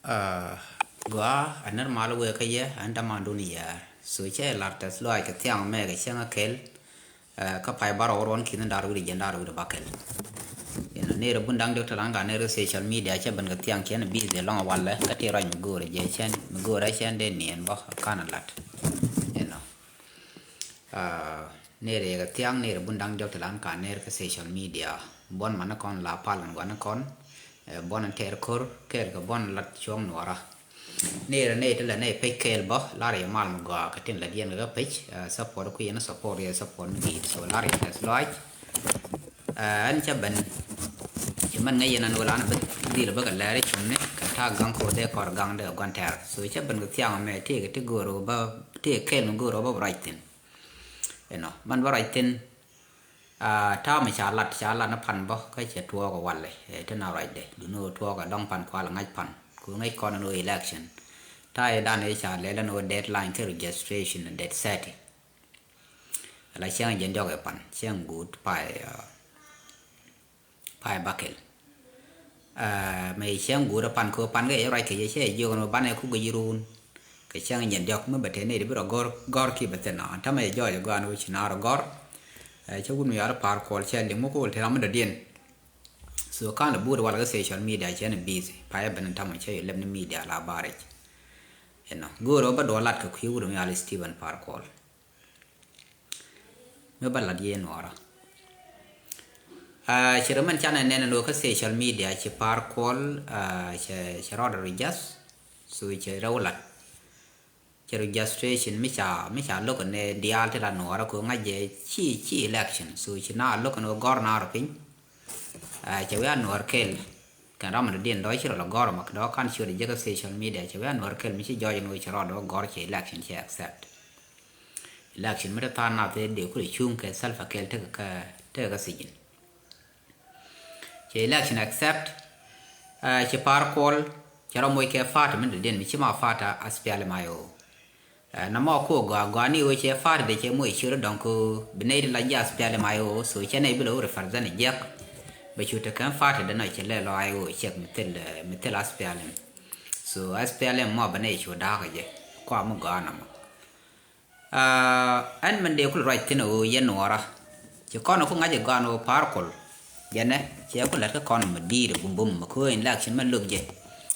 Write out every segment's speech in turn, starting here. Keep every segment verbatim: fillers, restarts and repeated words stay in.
Aa, gɔaa, a nɛr mal wëë kä yɛ, ɛn dämandun yɛɛr. So cɛ lar tɛth lɔaac kɛ thiaŋ mɛ kɛ cäŋ a kɛl. Aa, kä pay bar ɣɔr ɣɔn ki̱n da̱r wi̱cdɛ jiɛn da̱r wi̱cdɛ ba kɛl. Inɔ, nɛr bun da̱ŋ diɔk tɛ lan ka nɛr social media cɛ ben kɛ thiaŋ cɛn busy lɔŋ a walɛ kä ti ruac mi go̱o̱rɛ jɛ cɛn mi go̱o̱rɛ cɛn dee niɛn bä kan a lat. Inɔ. Aa, nɛr yɛ kɛ thiaŋ nɛr bun da̱ŋ diɔk tɛ lan ka nɛr kɛ social media. Buɔn man ni kɔn la pal ni guan ni kɔn. Ɛ, buɔn tɛɛr ko̱r kɛɛl kɛ buɔn lat cuɔ̱ŋ nuɔra. Nɛr nɛy ti lɛ nɛy pec kɛɛl bä lar yɛ mal mi gɔaa kɛ tin lɛ diɛn kɛ pec. Ɛ, support kui̱ yɛn support yɛ support mi di̱i̱t, so lar yɛ tɛth lɔaac. Ɛ, ɛn cä ben cɛ mɛn ŋäc yɛn ɛn ɣöö lan bi dhil bä kɛ lɛɛr i̱ cumni kɛ ta̱a̱ gaŋ ko̱r dee kɔr gaŋ dee gua̱n tɛɛr. So cä ben kɛ thiaŋ mɛ tëëkɛ ti go̱o̱r ɣöö bä tëëkɛ kɛɛl mi go̱o̱r ɣöö bä bɛ ruac thi̱n. Inɔ, man bä ruac thi̱n. Aa, ta̱a̱ mi ca lat, ca lat ni pan bä kä cɛ tuɔɔk ɛ walɛ, ɛ, ti na ruacdɛ. Duŋni ɣöö tuɔɔk ɛ dɔ̱ŋ pan kual ɛ ŋa̱c pan. Ku ŋäc kɔn ni ɣöö election. Ta̱a̱ i̱ dan i̱ ca lɛl ni ɣöö deadline kä registration date thirty. Ala cäŋ jɛn diɔk ɛ pan, cäŋ guut pay, aa, pay bakɛl. Aa, mɛ cäŋ guut ɛ pan kɛ ɣöö pan kɛ yɛ ruac kɛ yɛ cɛ jiök ni ɣöö banɛ ku guic run. Kɛ cäŋ jɛn diɔk mi bɛ tëë nɛy ti bi rɔ gɔ̱r, gɔ̱r ki bɛ thi̱n ɔ. Ɛn tämɛ jɔɔc ɛ gɔaa ni ɣöö ci naar ɛ gɔ̱r. Ɛ, cä wut mi yɔal i̱ Pa̱a̱r Kuɔl cɛ liŋ mi ko̱l te ram mi dɔ̱diɛn. So ka̱n lɛ buut wal kä social media cɛ ni busy. Payɛ ben ni tamɛ cɛ yɛ lɛp ni media la bar i̱c. Inɔ. Go̱o̱rɛ ɣöö bä duɔl lat kɛ kui̱ wut mi yɔal i̱ Stephen Pa̱a̱r Kuɔl. Mi bä lat yɛ nuɔɔrä. Aa, ci rɛ mɛn canɛ nɛn ni ɣöö kä social media ci Pa̱a̱r Kuɔl, aa, cɛ, cɛ rɔɔdɛ register. So cɛ rɛw lat. Cɛ registration mi ca, mi ca lo̱k ni diaal ti la nuɔɔrä kɛ ŋa̱c jɛ ci, ci election. So ci na lo̱k ni gɔ̱r na rɔ piny. Aa, cɛ wi̱i̱ a nuɔɔr kɛl. Kɛn ram mi dɔ̱diɛn dɔ̱ ci rɔ la gɔ̱r mɔ kɛ dɔ̱ kan ciöt jɛ kä social media. Cɛ wi̱i̱ a nuɔɔr kɛl mi ci jɔɔc ni ci rɔɔdɛ gɔ̱r cɛ election cɛ accept. Election mi te tha̱a̱n nath dee kulɛ cuŋ kɛ Salva kɛl tekɛ kä, tekɛ kä sijin. Cɛ election accept, ɛ, ci Pa̱a̱r Kuɔl, cɛ rɔ moc kɛ party mi dɔ̱diɛn mi ci ma party SPLM-IO. Ɛ, nɔmɔ ku gɔaa, gɔaa ni ɣöö cɛ party dee cɛ moc ciöt dɔ̱ŋ kɛ ɣöö bi nɛy ti la ji̱ SPLM-IO, so cɛ nɛy bi lɛ wä represent jiäk. Bɛ cu te kɛn party dee nɔ cɛ lɛ lɔ IO cɛk mi thil, ɛ, mi thil SPLM. So SPLM mɔ bɛ nɛy cu da̱a̱k kɛ jɛ, kua mi gɔaa nɔmɔ. Aa, ɛn min dee kul ruac thi̱n ɣöö yɛn nuɔɔrä. Ci kɔn ku ŋa̱c ɛ gɔaa ni ɣöö Pa̱a̱r Kuɔl. Jɛnɛ, cɛ ku lät kä kɔn mi di̱i̱t ɛ bumbum mi ko̱o̱ in election mɛ lo̱k jɛ.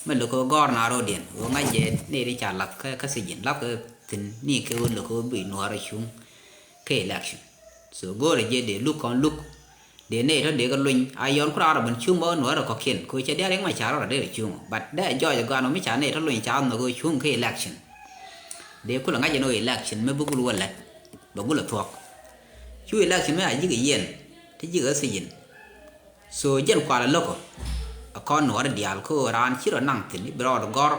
Mɛ lo̱k ɣöö gɔ̱r na ro̱diɛn, ɣöö ŋa̱c jɛ nɛy ti ca lath kä, kä sijin, lath kä thi̱n ni kɛ ɣöö lo̱k ɣöö bi nuɔɔrä cuŋ kä election. So go̱o̱rɛ jɛ dee luk kɔn luk. Dee nɛy tɔ dee kɛ luny a yɔn ku raar ɔ ben cuŋ bä nuɔɔrɛ kɔ̱kiɛn kɛ cɛ diaal riɛk ma ca rɔɔdɛ dee rɛ cuŋ. But dee a jɔɔc ɛ gɔaa nɔ mi ca nɛy tɔ luny ca nhɔk ɣöö cuŋ kä election. Dee kulɛ ŋa̱c ɛn ɣöö election mi bi gul wä lät bɛ gul ɛ thuɔ̱k. Cu election mi a ji̱ kɛ yiɛn ti ji̱ kɛ sijin. So jɛn kual ɛ lo̱k ɔ ɛ kɔn nuɔɔrɛ diaal kä ɣöö raan ci rɔ naŋ thi̱n i̱ bi rɔɔdɛ gɔ̱r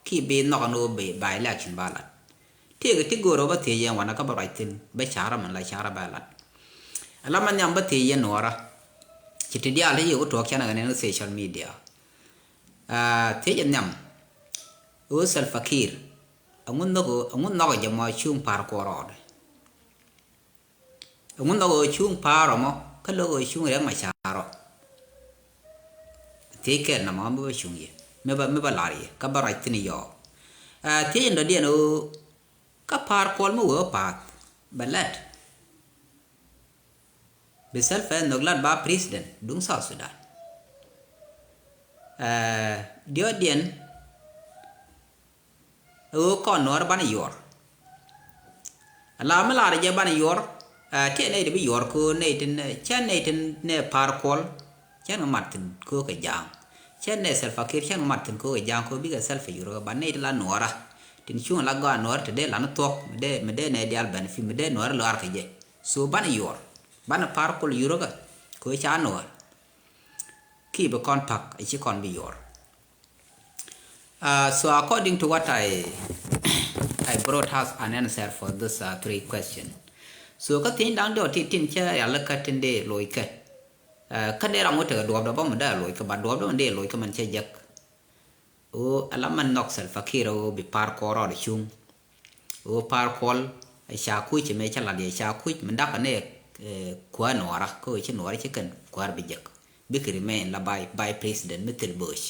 ki bi nhɔk ɛn ɣöö bi, ba election ba lat. Tëëkɛ ti go̱o̱r ɣöö bä thiec yɛn wanɛ kä bä ruac thi̱n bä ca̱rä min la ca̱rä bä lat. Ala ma nhiam bä thiec yɛn nuɔɔrä. Ci ti diaal ti yio̱k tuɔɔk canɛ kɛ nɛn kä social media. Aa, thiec yɛn nhiam. Ɣöö Salva Kiir. Ɛŋu nhɔk, ɛŋu nhɔk jɛ mɔ cuŋ Pa̱a̱r Kuɔl rɔɔdɛ. Ɛŋu nhɔk ɣöö cuŋ Pa̱a̱r ɔ mɔ kä lo̱k ɣöö cuŋ Riɛk Macar ɔ. Thiec kɛl nɔmɔ mi bä cuŋ yɛ mi bä, mi bä lar yɛ kä bä ruac thi̱n yɔɔ. Aa, thiec in dɔ̱diɛn ɣöö kä Pa̱a̱r Kuɔl mi wee wä pa̱a̱th bɛ lɛt. Bi Salva nhök lat ba president duŋ South Sudan. Aa, diɔ̱ɔ̱diɛn ɣöö kɔn nuɔɔr banɛ yuɔr. Ala mi lar jɛ banɛ yuɔr, aa, tëë nɛy ti bi yuɔr kɛ ɣöö nɛy tin, cä nɛy tin nɛ Pa̱a̱r Kuɔl, cä nɛ mat thi̱n kɛ ɣöö kɛ ja̱a̱ŋ. Cä nɛ Salva Kiir cä nɛ mat thi̱n kɛ ɣöö kɛ ja̱a̱ŋ kɛ ɣöö bikɛ Salva yuɔr kɛ ba nɛy ti la nuɔɔra. Tin cuŋ la gɔaa nuɔɔr ti dee lan thuɔ̱k, mi dee, mi dee nɛy diaal benefit, mi dee nuɔɔr luaar kɛ jɛ. So banɛ yuɔr, banɛ Pa̱a̱r Kuɔl yuɔr kɛ, kɛ ɣöö ca nuɔɔr. Ki bi kɔn pa̱k, ɛ ci kɔn bi yuɔr. Uh, so according to what I, I brought as an answer for this, uh, three question. So kä thiec da̱ŋ diɔt ti tin cä rial kä tin dee loc kɛ. Uh, kä dee ram wä tekɛ duɔɔpdɛ bä mi dee loc kɛ, ba duɔɔpdɛ mi dee loc kɛ mɛn cä jek. Ɣöö ala mɛn nhɔk Salva Kiir ɣöö bi Pa̱a̱r Kuɔl rɔɔdɛ cuŋ. Ɣöö Pa̱a̱r Kuɔl ɛ ca kuc cɛ mëë cä lat yɛ ca kuc mi da̱kä ni, eh, kuäär nuɔɔra kä ɣöö ci nuɔɔra ci kɛn kuäär bi jek. Bikɛ remain la vice, vice president mi thil bööc.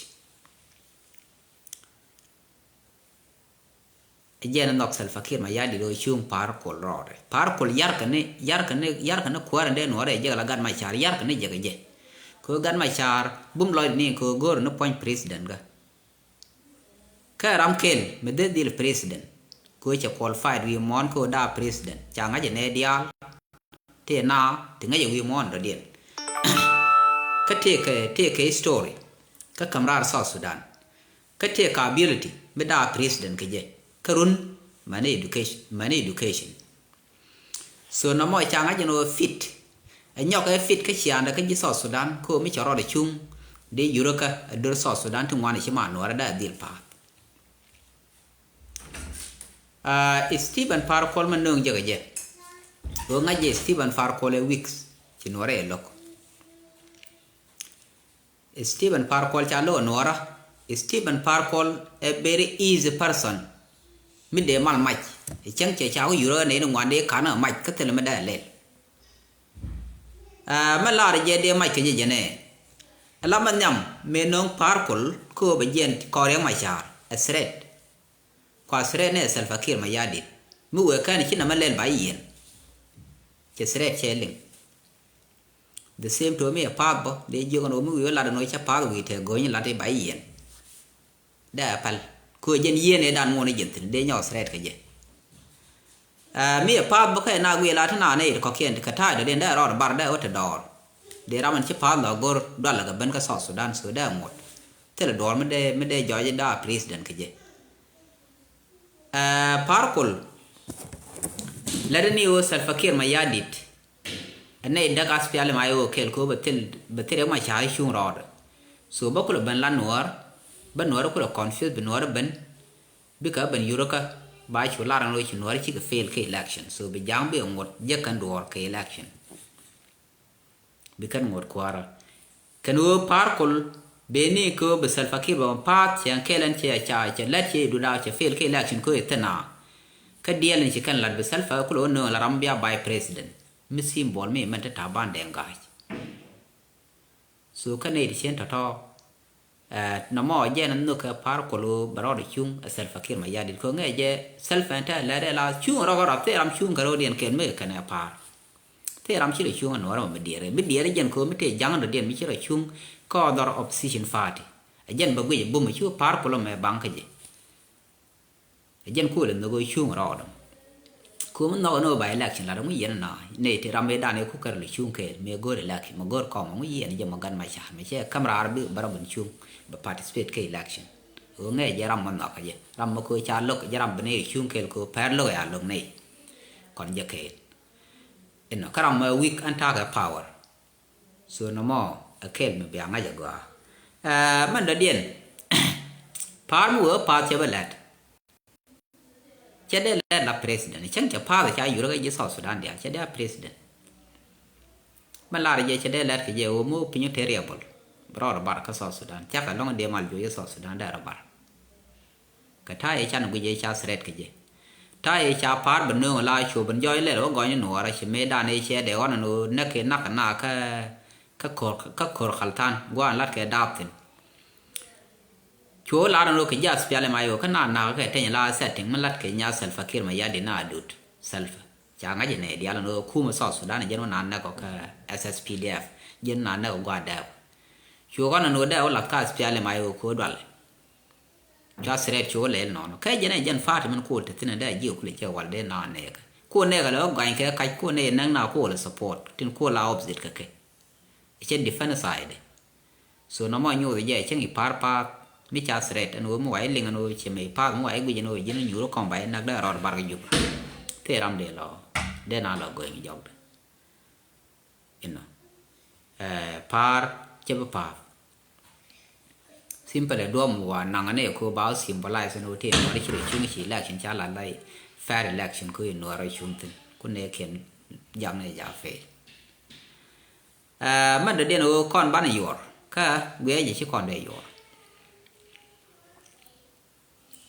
Ɛ jɛn ɛ nhɔk Salva Kiir Mayardit ɣöö cuŋ Par Kuol rɔɔdɛ. Par Kuol yarkɛ ni, yarkɛ ni, yarkɛ ni kuäärä dee Nuäärɛ jɛ jek la Gat Macar, yarkɛ ni jek ɛ jɛ. Kɛ ɣöö Gat Macar bum lɔcdɛ ni kɛ ɣöö go̱o̱rɛ ni puɔ̱ny president kä. Kä ram kɛl mi dhil dhil president kɛ ɣöö cɛ qualified wi̱i̱ muɔ̱ɔ̱n kɛ ɣöö da̱a̱ president, ca ŋa̱c ɛ nɛy diaal. Tëë na ti ŋäcɛ wi̱i̱ muɔ̱ɔ̱n dɔ̱diɛn. Kä tëëkɛ, tëëkɛ history kä käm raar South Sudan. Kä tëëkɛ ability mi da̱a̱ president kɛ jɛ. Kä run, mani education, mani education. So nɔmɔ ca ŋa̱c ɛn ɣöö fit. Ɛ nyɔk ɛ fit kä ciaaŋdɛ kä ji̱ South Sudan kä ɣöö mi cɛ rɔɔdɛ cuŋ dee yurä kä ɛ dör South Sudan ti ŋuan ɛ ci ma Nuäärä dee a dhil pa̱a̱th. Aa, Stephen Par Kuol mi nööŋ jɛ kɛ jɛ. Ɣöö ŋa̱c jɛ Stephen Par Kuol ɛ weeks ci Nuäärä ɛ lo̱k. Stephen Par Kuol ca lo̱k ɛ Nuäärä. Stephen Par Kuol ɛ very easy person. Mi dee mal mac ɛ cäŋ cɛ ca wä yurä nɛy ni ŋuan dee ka̱n ɛ mac kä thilɛ mi dee ɛ lɛl. Aa, mɛ lar jɛ dee mac kɛ jɛ jɛ nɛ. Ɛ la mɛ nhiam mëë nöŋ Par Kuol kä ɣöö bɛ jiɛn kɔɔr Riɛk Macar ɛ threat. Kua threat ni ɛ Salva Kiir Mayardit. Mi wëë kɛn ci nɛmɛ lɛl ba yiɛn. Cɛ threat cɛ liŋ. The same to mi ɛ path bä dee jiök ɛn ɣöö mi wi̱i̱ wä lat ɛn ɣöö cä path wi̱i̱ tɛ go̱o̱ny lat i̱ ba yiɛn. Dee a päl. Kɛ ɣöö jɛn yieen ëëdan ŋuɔ̱n i̱ jɛn thi̱n dee nyɔk threat kɛ jɛ. Aa, mi ɛ path bä kɛ na guiɛ la ti na nɛy ti kɔ̱kiɛn ti kɛ ta̱a̱ dɔ̱diɛn dee rɔɔd bar dee wä te dɔɔr. Dee ram ɛn ci path lɔ go̱r dualɛ kɛ ben kä South Sudan, so dee ŋuɔ̱t. Thilɛ duɔ̱ɔ̱r mi dee, mi dee jɔɔc da̱a̱ president kɛ jɛ. Aa, Par Kuol. Lɛt ni ɣöö Salva Kiir Mayardit. Ɛ nɛy däk SPLM-IO kɛl kɛ ɣöö bɛ thil, bɛ thil Riɛk Macar cuŋ rɔɔdɛ. So bä kulɛ ben la Nuäär, bä Nuäär kulɛ confuse, bi Nuäär ben, bikɛ ben yurä kä, ba cu lar ɛn ɣöö ci Nuäär cikɛ fail kɛ election. So bi ja̱a̱ŋ bi ɛ ŋot jek kɛn duɔ̱ɔ̱r kɛ election. Bi kɛn ŋot kuäärä. Kɛn ɣöö Par Kuol beni kɛ ɣöö bi Salva Kiir bɛ path cɛ kɛl ɛn cɛ ca cɛ lät cɛ i̱ duda cɛ fail kɛ election kɛ ɣöö i̱ thi̱n a. Kä diɛl in ci kɛn lat bi Salva kulɛ ɣöö nööŋ la ram bia vice president. Mi symbol mi mɛn te Taban Deng Gai. So kä nɛy ti cien tɔ̱tɔ̱. Ɛ, nɔmɔ jɛn a nhök kɛ Par Kuol ɣöö bɛ rɔɔdɛ cuŋ ɛ Salva Kiir Mayardit kɛ ɣöö ŋäcɛ jɛ Salva ɛn te lɛt ɛ la cuŋ rɔk rɔk thil ram cuŋ kɛ rɔɔdiɛn kɛn mi kɛn ɛ pa̱a̱r. Thil ram ci rɔ cuŋ ɛ Nuäärä mɔ mi diɛɛr ɛ mi diɛɛr ɛ jɛn kɛ ɣöö mi tëë ja̱ŋ dɔ̱diɛn mi ci rɔ cuŋ kä other opposition party. Ɛ jɛn bɛ guic ɛ bum ɛ cu Par Kuol mɛ baŋ kä jɛ. Ɛ jɛn kuɔl ɛ nhök ɛ cuŋ rɔɔdɛ. Kum nhɔk ɛn ɣöö ba election lat ŋu yɛn na nɛy ti ram ëëdan ɛ ku kär lɛ cuŋ kɛɛl mëë go̱o̱r election mɛ go̱o̱r kɔm ŋu yɛn jɛ mɔ Gat Macar mɛ cɛ käm raar bi bä rɔ ben cuŋ bɛ participate kä election. Ɣöö ŋɛɛ jɛ ram mɔ nhɔk ɛ jɛ ram mɔ kɛ ɣöö ca lo̱k jɛ ram ben ɛ cuŋ kɛɛl kɛ ɣöö pɛr lo̱k ɛ a lo̱k nɛy. Kɔn jɛ kɛɛl. Inɔ kä ram mɔ weak ɛn ta̱a̱ kɛ power. So nɔmɔ ɛ kɛl mi bia ŋa̱c ɛ gɔaa. Ɛ mɛn dɔ̱diɛn. Pa̱a̱r mi wee pa̱a̱th cɛ bä lɛt. Cɛ dee lɛt la president cäŋ cɛ pa̱a̱th ɛ ca yurä kä ji̱ South Sudan diaal cɛ dee a president. Mɛ lar jɛ cɛ dee lɛt kɛ jɛ ɣöö mi wä piny wä te riɛbol. Bi rɔɔd bar kä South Sudan cakɛ lɔŋ dee mal juɔc kä South Sudan dee rɔ bar. Kɛ ta̱a̱ yɛ can guic yɛ ca threat kɛ jɛ. Ta̱a̱ yɛ ca pa̱a̱r bɛ nööŋ la cuɔ ben jɔɔc lɛl wä gɔny Nuɔɔrä ci mëëdan yɛ cɛ dee ɣɔn ɛn ɣöö näk kɛ nak kɛ na kä kä ko̱r kä ko̱r kal than gua̱a̱n lat kɛ daap thi̱n. Cuɔ wä lar ɛn ɣöö kɛ jath pial ɛm a yɛ wä kä na nak kɛ teny la setting mi lat kɛ nya Salva Kiir Mayardit na adut Salva. Ca ŋa̱c ɛn ɛ diaal ɛn ɣöö kumɛ South Sudan ɛ jɛn wä na näk ɔ kä S S P D F jɛn wä na näk ɔ gua̱a̱ dɛɛp. Cuɔ ɣɔn ɛn ɣöö dee wä lath kä pial ɛm a yɛ wä kuɔ dual. Cua threat cu wä lɛl nɔnɔ kɛ jɛn ɛ jɛn party min kuɔl te thin ɛ dee jiɛ kulɛ cɛ wal dee na nɛɛkɛ kuɔ nɛɛkɛ lɛ wä gany kɛ kac kuɔ nɛɛ näŋ na kuɔl ɛ support tin kuɔl la opposite kɛ kɛ. Ɛ cɛ defend side. So nɔmɔ nyoth ɛ jɛ ɛ cäŋ i̱ pa̱a̱r pa̱a̱th mi ca threat ɛn ɣöö mi wa i̱ liŋ ɛn ɣöö cɛ mɛ i̱ pa̱a̱th mi wa i̱ guic ɛn ɣöö ji̱n nyuur ɛ kɔm ba i̱ näk dee rɔɔd bar kɛ Juba. Thil ram dee lɔ dee na lɔ go̱o̱ny jɔkdɛ. Inɔ. Ɛ, pa̱a̱r cɛ bi pa̱a̱r. Simple ɛ duɔ̱ɔ̱p mi wa naŋ ɛ nɛ ko ba wä symbolize ni wä tëë Nuɔɔri ci rɔ cuŋ ci election ca la la fair election ko i̱ Nuɔɔri rɔ cuŋ thi̱n. Ku nɛ kiɛn jak nɛ jak fail. Ɛ, mɛn dɔ̱diɛn ɣöö kɔn banɛ yuɔr. Kä guiɛ jɛ ci kɔn dee yuɔr.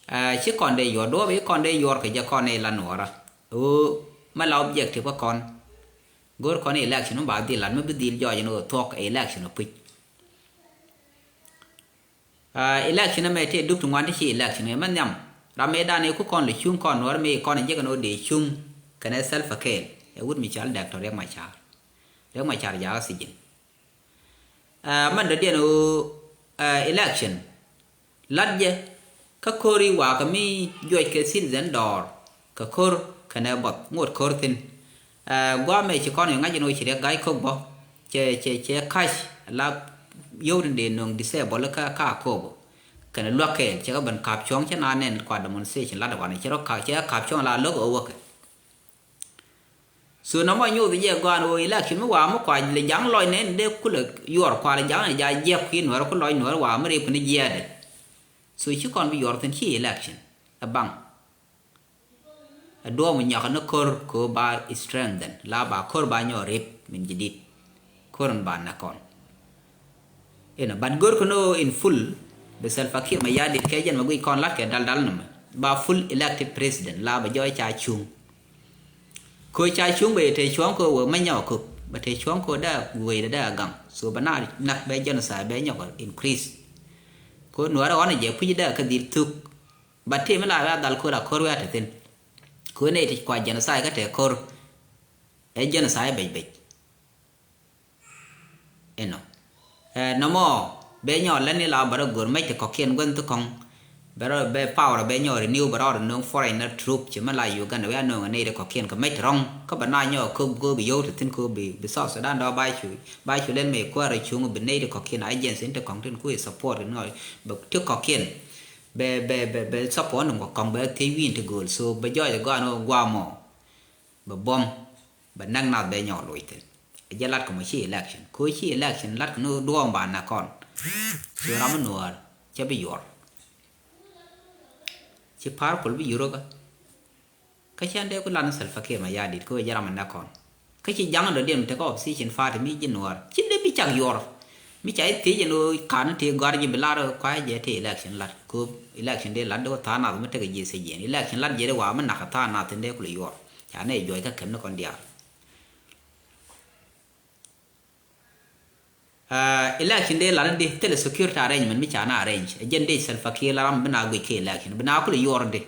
Ɛ, ci kɔn dee yuɔr duɔ̱ɔ̱p i̱ kɔn dee yuɔr kɛ jɛ kɔn i̱ la Nuɔɔrä. Ɣöö mɛ la objective kä kɔn. Go̱r kɔn i̱ election mi ba dhil lat mi bi dhil jɔɔc ni ɣöö thuɔ̱k i̱ election ɔ puc. Ɛ, election ɛmɛ tëë dup ti ŋuan ti ci election ɛmɛ nhiam. Ram mëë dan iku kɔn lɛ cuŋ kɔn Nuäär mëë kɔn jek ɛn ɣöö dee cuŋ kɛnɛ Salva Kiir ɛ wut mi cɔal Doctor Riek Machar. Riek Machar jakä sijin. Aa, mɛn dɔ̱diɛn ɣöö, aa, election lat jɛ kä ko̱r i̱ wakä mi juɔc kɛ citizen dɔɔr kɛ ko̱r kɛnɛ buɔth ŋot ko̱r thi̱n. Aa, guamɛ ci kɔn i̱ ŋa̱c ɛn ɣöö ci Riek Gai Kok bä cɛ, cɛ, cɛ ka̱c la yio̱w tin dee nöŋ disable kä, kä Akobo. Kɛnɛ luäk kɛɛl cɛ kɛ ben ka̱p cuɔ̱ŋ cɛ na nɛn kua demonstration lat wanɛ cɛ rɔ ka̱p, cɛ ka̱p cuɔ̱ŋ la lo̱k ɛ wäkɛ. So nɔmɔ nyoth jɛ gɔaan ɣöö election mi wa mi kua lɛ ja̱ŋ lɔc nɛn dee kulɛ yuɔr kua lɛ ja̱ŋ ni ja jiɛk kui̱ Nuäär ku lɔc Nuäär wa mi rip ni jiɛɛdɛ. So ci kɔn bi yuɔr thi̱n ci election ɛ baŋ. Ɛ duɔ̱ɔ̱m nyɔk ni ko̱r kɛ ɣöö ba strengthen la ba ko̱r ba nyɔk rip min jidit. Ko̱r in ba näk kɔn. Inɔ, but görkɛ ni ɣöö in full bi Salva Kiir Mayardit kɛ jɛn mɛ guic kɔn la̱t kɛ daldal ni mɛ ba full elected president la bɛ jɔɔc ca cuŋ. Kɛ ɣöö ca cuŋ bɛ tëë cuɔ̱ŋ kɛ ɣöö wee mɛ nyɔk kök bɛ tëë cuɔ̱ŋ kɛ ɣöö dee wee dee a gaŋ. So bɛ na nak bɛ genocide bɛ nyɔk increase. Kɛ ɣöö Nuäärɛ ɣɔn jɛ puc dee kä dhil thuk. But tëë mi la bɛ a dhal ko̱r a ko̱r wee a te thi̱n. Kɛ ɣöö nɛy ti kua genocide kä tëë ko̱r ɛ genocide bec bec. Inɔ. Ɛ, nɔmɔ bɛ nyɔk lɛn ni la bɛ rɔ gör mec ti kɔ̱kiɛn guänh ti kɔ̱ŋ. Bɛ rɔ bɛ power bɛ nyɔk renew bɛ rɔ rɔ no̱o̱ŋ foreign na troop ci mɛ la Uganda wia no̱o̱ŋ nɛy ti kɔ̱kiɛn kɛ mec ti rɔ̱ŋ. Kä bɛ na nyɔk kä go̱o̱k bi yio̱w ti thi̱n kä bi, bi South Sudan dɔ̱ ba cu, ba cu lɛn mɛ kuäär cuŋ bi nɛy ti kɔ̱kiɛn agency in ti kɔ̱ŋ tin ku support in ŋɔl bɛ ti kɔ̱kiɛn. Bɛ, bɛ, bɛ, bɛ support in kɔ̱ŋ bɛ thiec wi̱i̱n ti gööl. So bɛ jɔɔc gɔaan ɣöö guamɔ. Bɛ buɔ̱m, bɛ näk nath bɛ nyɔk loc thi̱n. Ɛ jɛ lat kɛ mɔ ci election. Kɛ ɣöö ci election lat kɛ ni duɔ̱ɔ̱m ba näk kɔn. Ci ram mi Nuäär, cɛ bi yuɔr. Ci pa̱a̱r kol bi yuɔr kä. Kä cɛn dee ku lat ni Salva Kiir Mayardit kɛ ɣöö jɛ ram mi näk kɔn. Kä ci ja̱ŋ dɔ̱diɛn mi tekɛ opposition party mi ji̱ Nuäär. Ci dee bi cak yuɔr. Mi ca i̱ thiec ɛn ɣöö ka̱n ti gɔ̱a̱r ji̱ bi lar kua̱c jɛ ti election lat. Kɛ ɣöö election dee lat dee wä tha̱a̱ŋ nath mi tekɛ ji̱ thiec yɛn. Election lat jɛ dee wa mi näk tha̱a̱ŋ nath in dee kulɛ yuɔr. Ca nɛy juɔc kä kɛm ni kɔn diaal. Aa, election dee lat ni di thilɛ security arrangement mi ca na arrange. Ɛ jɛn dee Salva Kiir la ram bi na guic kɛ election. Bi na kulɛ yuɔr di.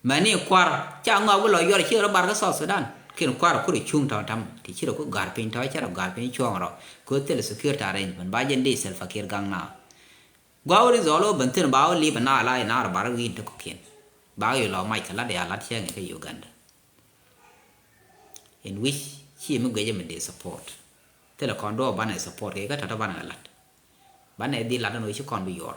Mɛni kuar ca ŋɔak bi lɔ yuɔr ci rɔ bar kä South Sudan. Kin kuar kuri cuŋ tɔ̱ tam ti ci rɔ ku ga̱r piny tɔ̱ cɛ rɔ ga̱r piny cuɔ̱ŋ rɔ. Kɛ thilɛ security arrangement ba jɛn dee Salva Kiir gaŋ na. Gua wä result wä ben thin ba wä lip na la ina rɔ bar wi̱i̱n ti kɔ̱kiɛn. Ba wä lɔ mac kɛ lat ya lat cɛ ŋɛ kɛ Uganda. In which ci mi guecä mi dee support. Thilɛ kɔn duɔɔk banɛ support kɛ kä tɔ̱tɔ̱ banɛ lat. Banɛ dhil lat ɛn ɣöö ci kɔn bi yuɔr.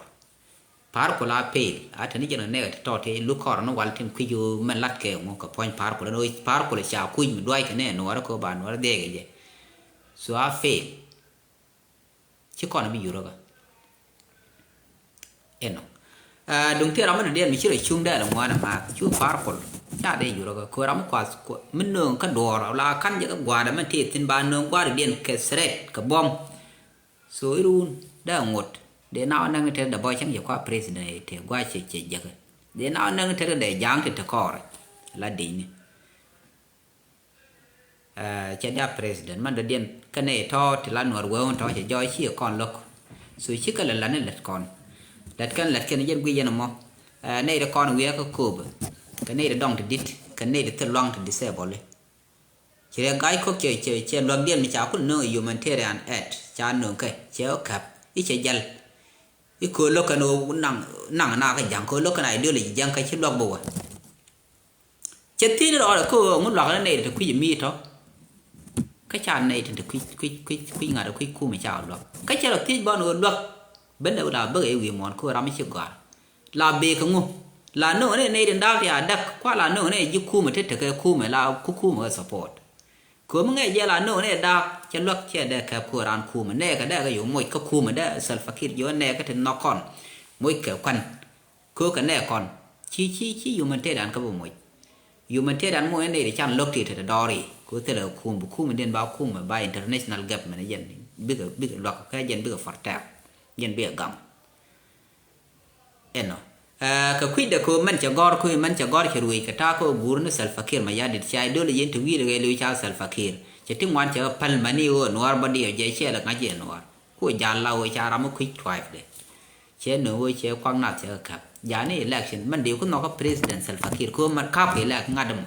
Pa̱a̱r kul a fail a te ni jɛn ɣän nɛɛkɛ ti tɔt ti luk kɔr ni wal tin kui̱c ɣöö mɛn lat kɛ ŋu kɛ puɔ̱ny pa̱a̱r kul ɛn ɣöö pa̱a̱r kul ca kui̱c mi duac kɛ nɛ nuɔɔrä kɛ ɣöö ba nuɔɔrä dhiɛɛk kɛ jɛ. So a fail. Ci kɔn bi yurä kä. Ɛnɔ. Aa, duŋ ti ram mi dɔ̱diɛn mi ci rɔ cuŋ dɛɛl ŋuan ɛ math cu pa̱a̱r kul. Ca dee yurä kä kö ram mi kuath mi nööŋ kä duɔɔr la ka̱n jɛ kä gua̱a̱dɛ mi tëë thi̱n ba nööŋ gua̱a̱dɛ diɛn kɛ threat kɛ buɔ̱m. So irun dee ŋot dee na wä näŋ tɛr dee bɔ cäŋ jɛ kua president tëë gua̱a̱ cɛ cɛ jɛ kä dee na wä näŋ tɛr dee ja̱a̱ŋ ti te kɔɔrɛ la di̱cni. Aa, cɛ dia president man dɔ̱diɛn kɛnɛ tɔ̱ ti la nuɔr wee wun tɔ̱ cɛ jɔɔc ci kɔn lo̱k. So ci kɛ lɛ lat ni lät kɔn lät kɛn lät kɛn jɛn guic yɛn ɛmɔ. Aa, nɛy ti kɔn wiee kä kööbä kɛ nɛy ti dɔŋ ti di̱t kɛ nɛy ti thil luaŋ ti disable. Ci rɛ ga̱a̱c kɔk cɛ cɛ cɛ luaŋdiɛn mi ca kul nöŋ humanitarian aid ca nöŋ kɛ cɛ ɣä käp i̱ cɛ jäl. I̱ köö lo̱k kɛn ɣöö naŋ naŋ na kä ja̱ŋ köö lo̱k kɛn ideology ja̱ŋ kä ci luak bä wä. Cɛ thiec ni rɔɔdɛ kä ɣöö ŋu luakä ni nɛy ti te kui̱c mi tɔ. Kä ca nɛy ti te kui̱c kui̱c kui̱c kui̱c ŋa̱t kui̱c kumɛ ca luak kä cɛ rɔ thiec bä ni ɣöö luak. Bendɛ la bäkɛ i̱ wi̱i̱ muɔ̱ɔ̱n kä ɣöö ram mi ci gɔ̱a̱r la bëë kɛ ŋu. La no̱o̱ŋ ni nɛy ti da̱a̱k ti a däk kua la no̱o̱ŋ ni ji̱ kumɛ ti tekɛ kumɛ la ku kumɛ kɛ support. Kömi ŋɛɛ jɛ la no̱o̱ŋ ni da̱a̱k cɛ luäk cɛ dee kɛp ku raan kumɛ nɛɛkɛ dee kɛ yo̱o̱ moc kä kumɛ dee Salva Kiir jiɔ nɛɛkɛ ti nhɔk kɔn. Moc kɛ kuan kökɛ nɛɛ kɔn ci ci ci humanitarian kä bi moc. Humanitarian moc ni nɛy ti can lo̱k ti te te dɔɔri kö thilɛ kum bi kumɛ diɛn ba kumɛ ba international government jɛn bikɛ bikɛ luäk kɛ jɛn bikɛ protect jɛn bikɛ gam. Ɛnɔ. Aa, kɛ kui̱dɛ kɛ mɛn cɛ gɔr kɛ mɛn cɛ gɔr cɛ ruëëc kɛ ta̱a̱ kɛ guur ni Salva Kiir Mayardit ca ideology in te wi̱i̱dɛ kɛ li̱w ca Salva Kiir cɛ ti ŋuan cɛ kɛ päl mäni ɣöö nuɔɔr bä diɛw jɛ cɛ lɛ ŋa̱c jɛ nuɔɔr. Ku jal la ɣöö ca ram mi kui̱c tuaacdɛ. Cɛ nööŋ ɣöö cɛ kuak nath cɛ kɛ käp. Jani election mɛn dee ku nhɔkä President Salva Kiir ko mɛn kap kɛ elect ŋa̱t mɔ.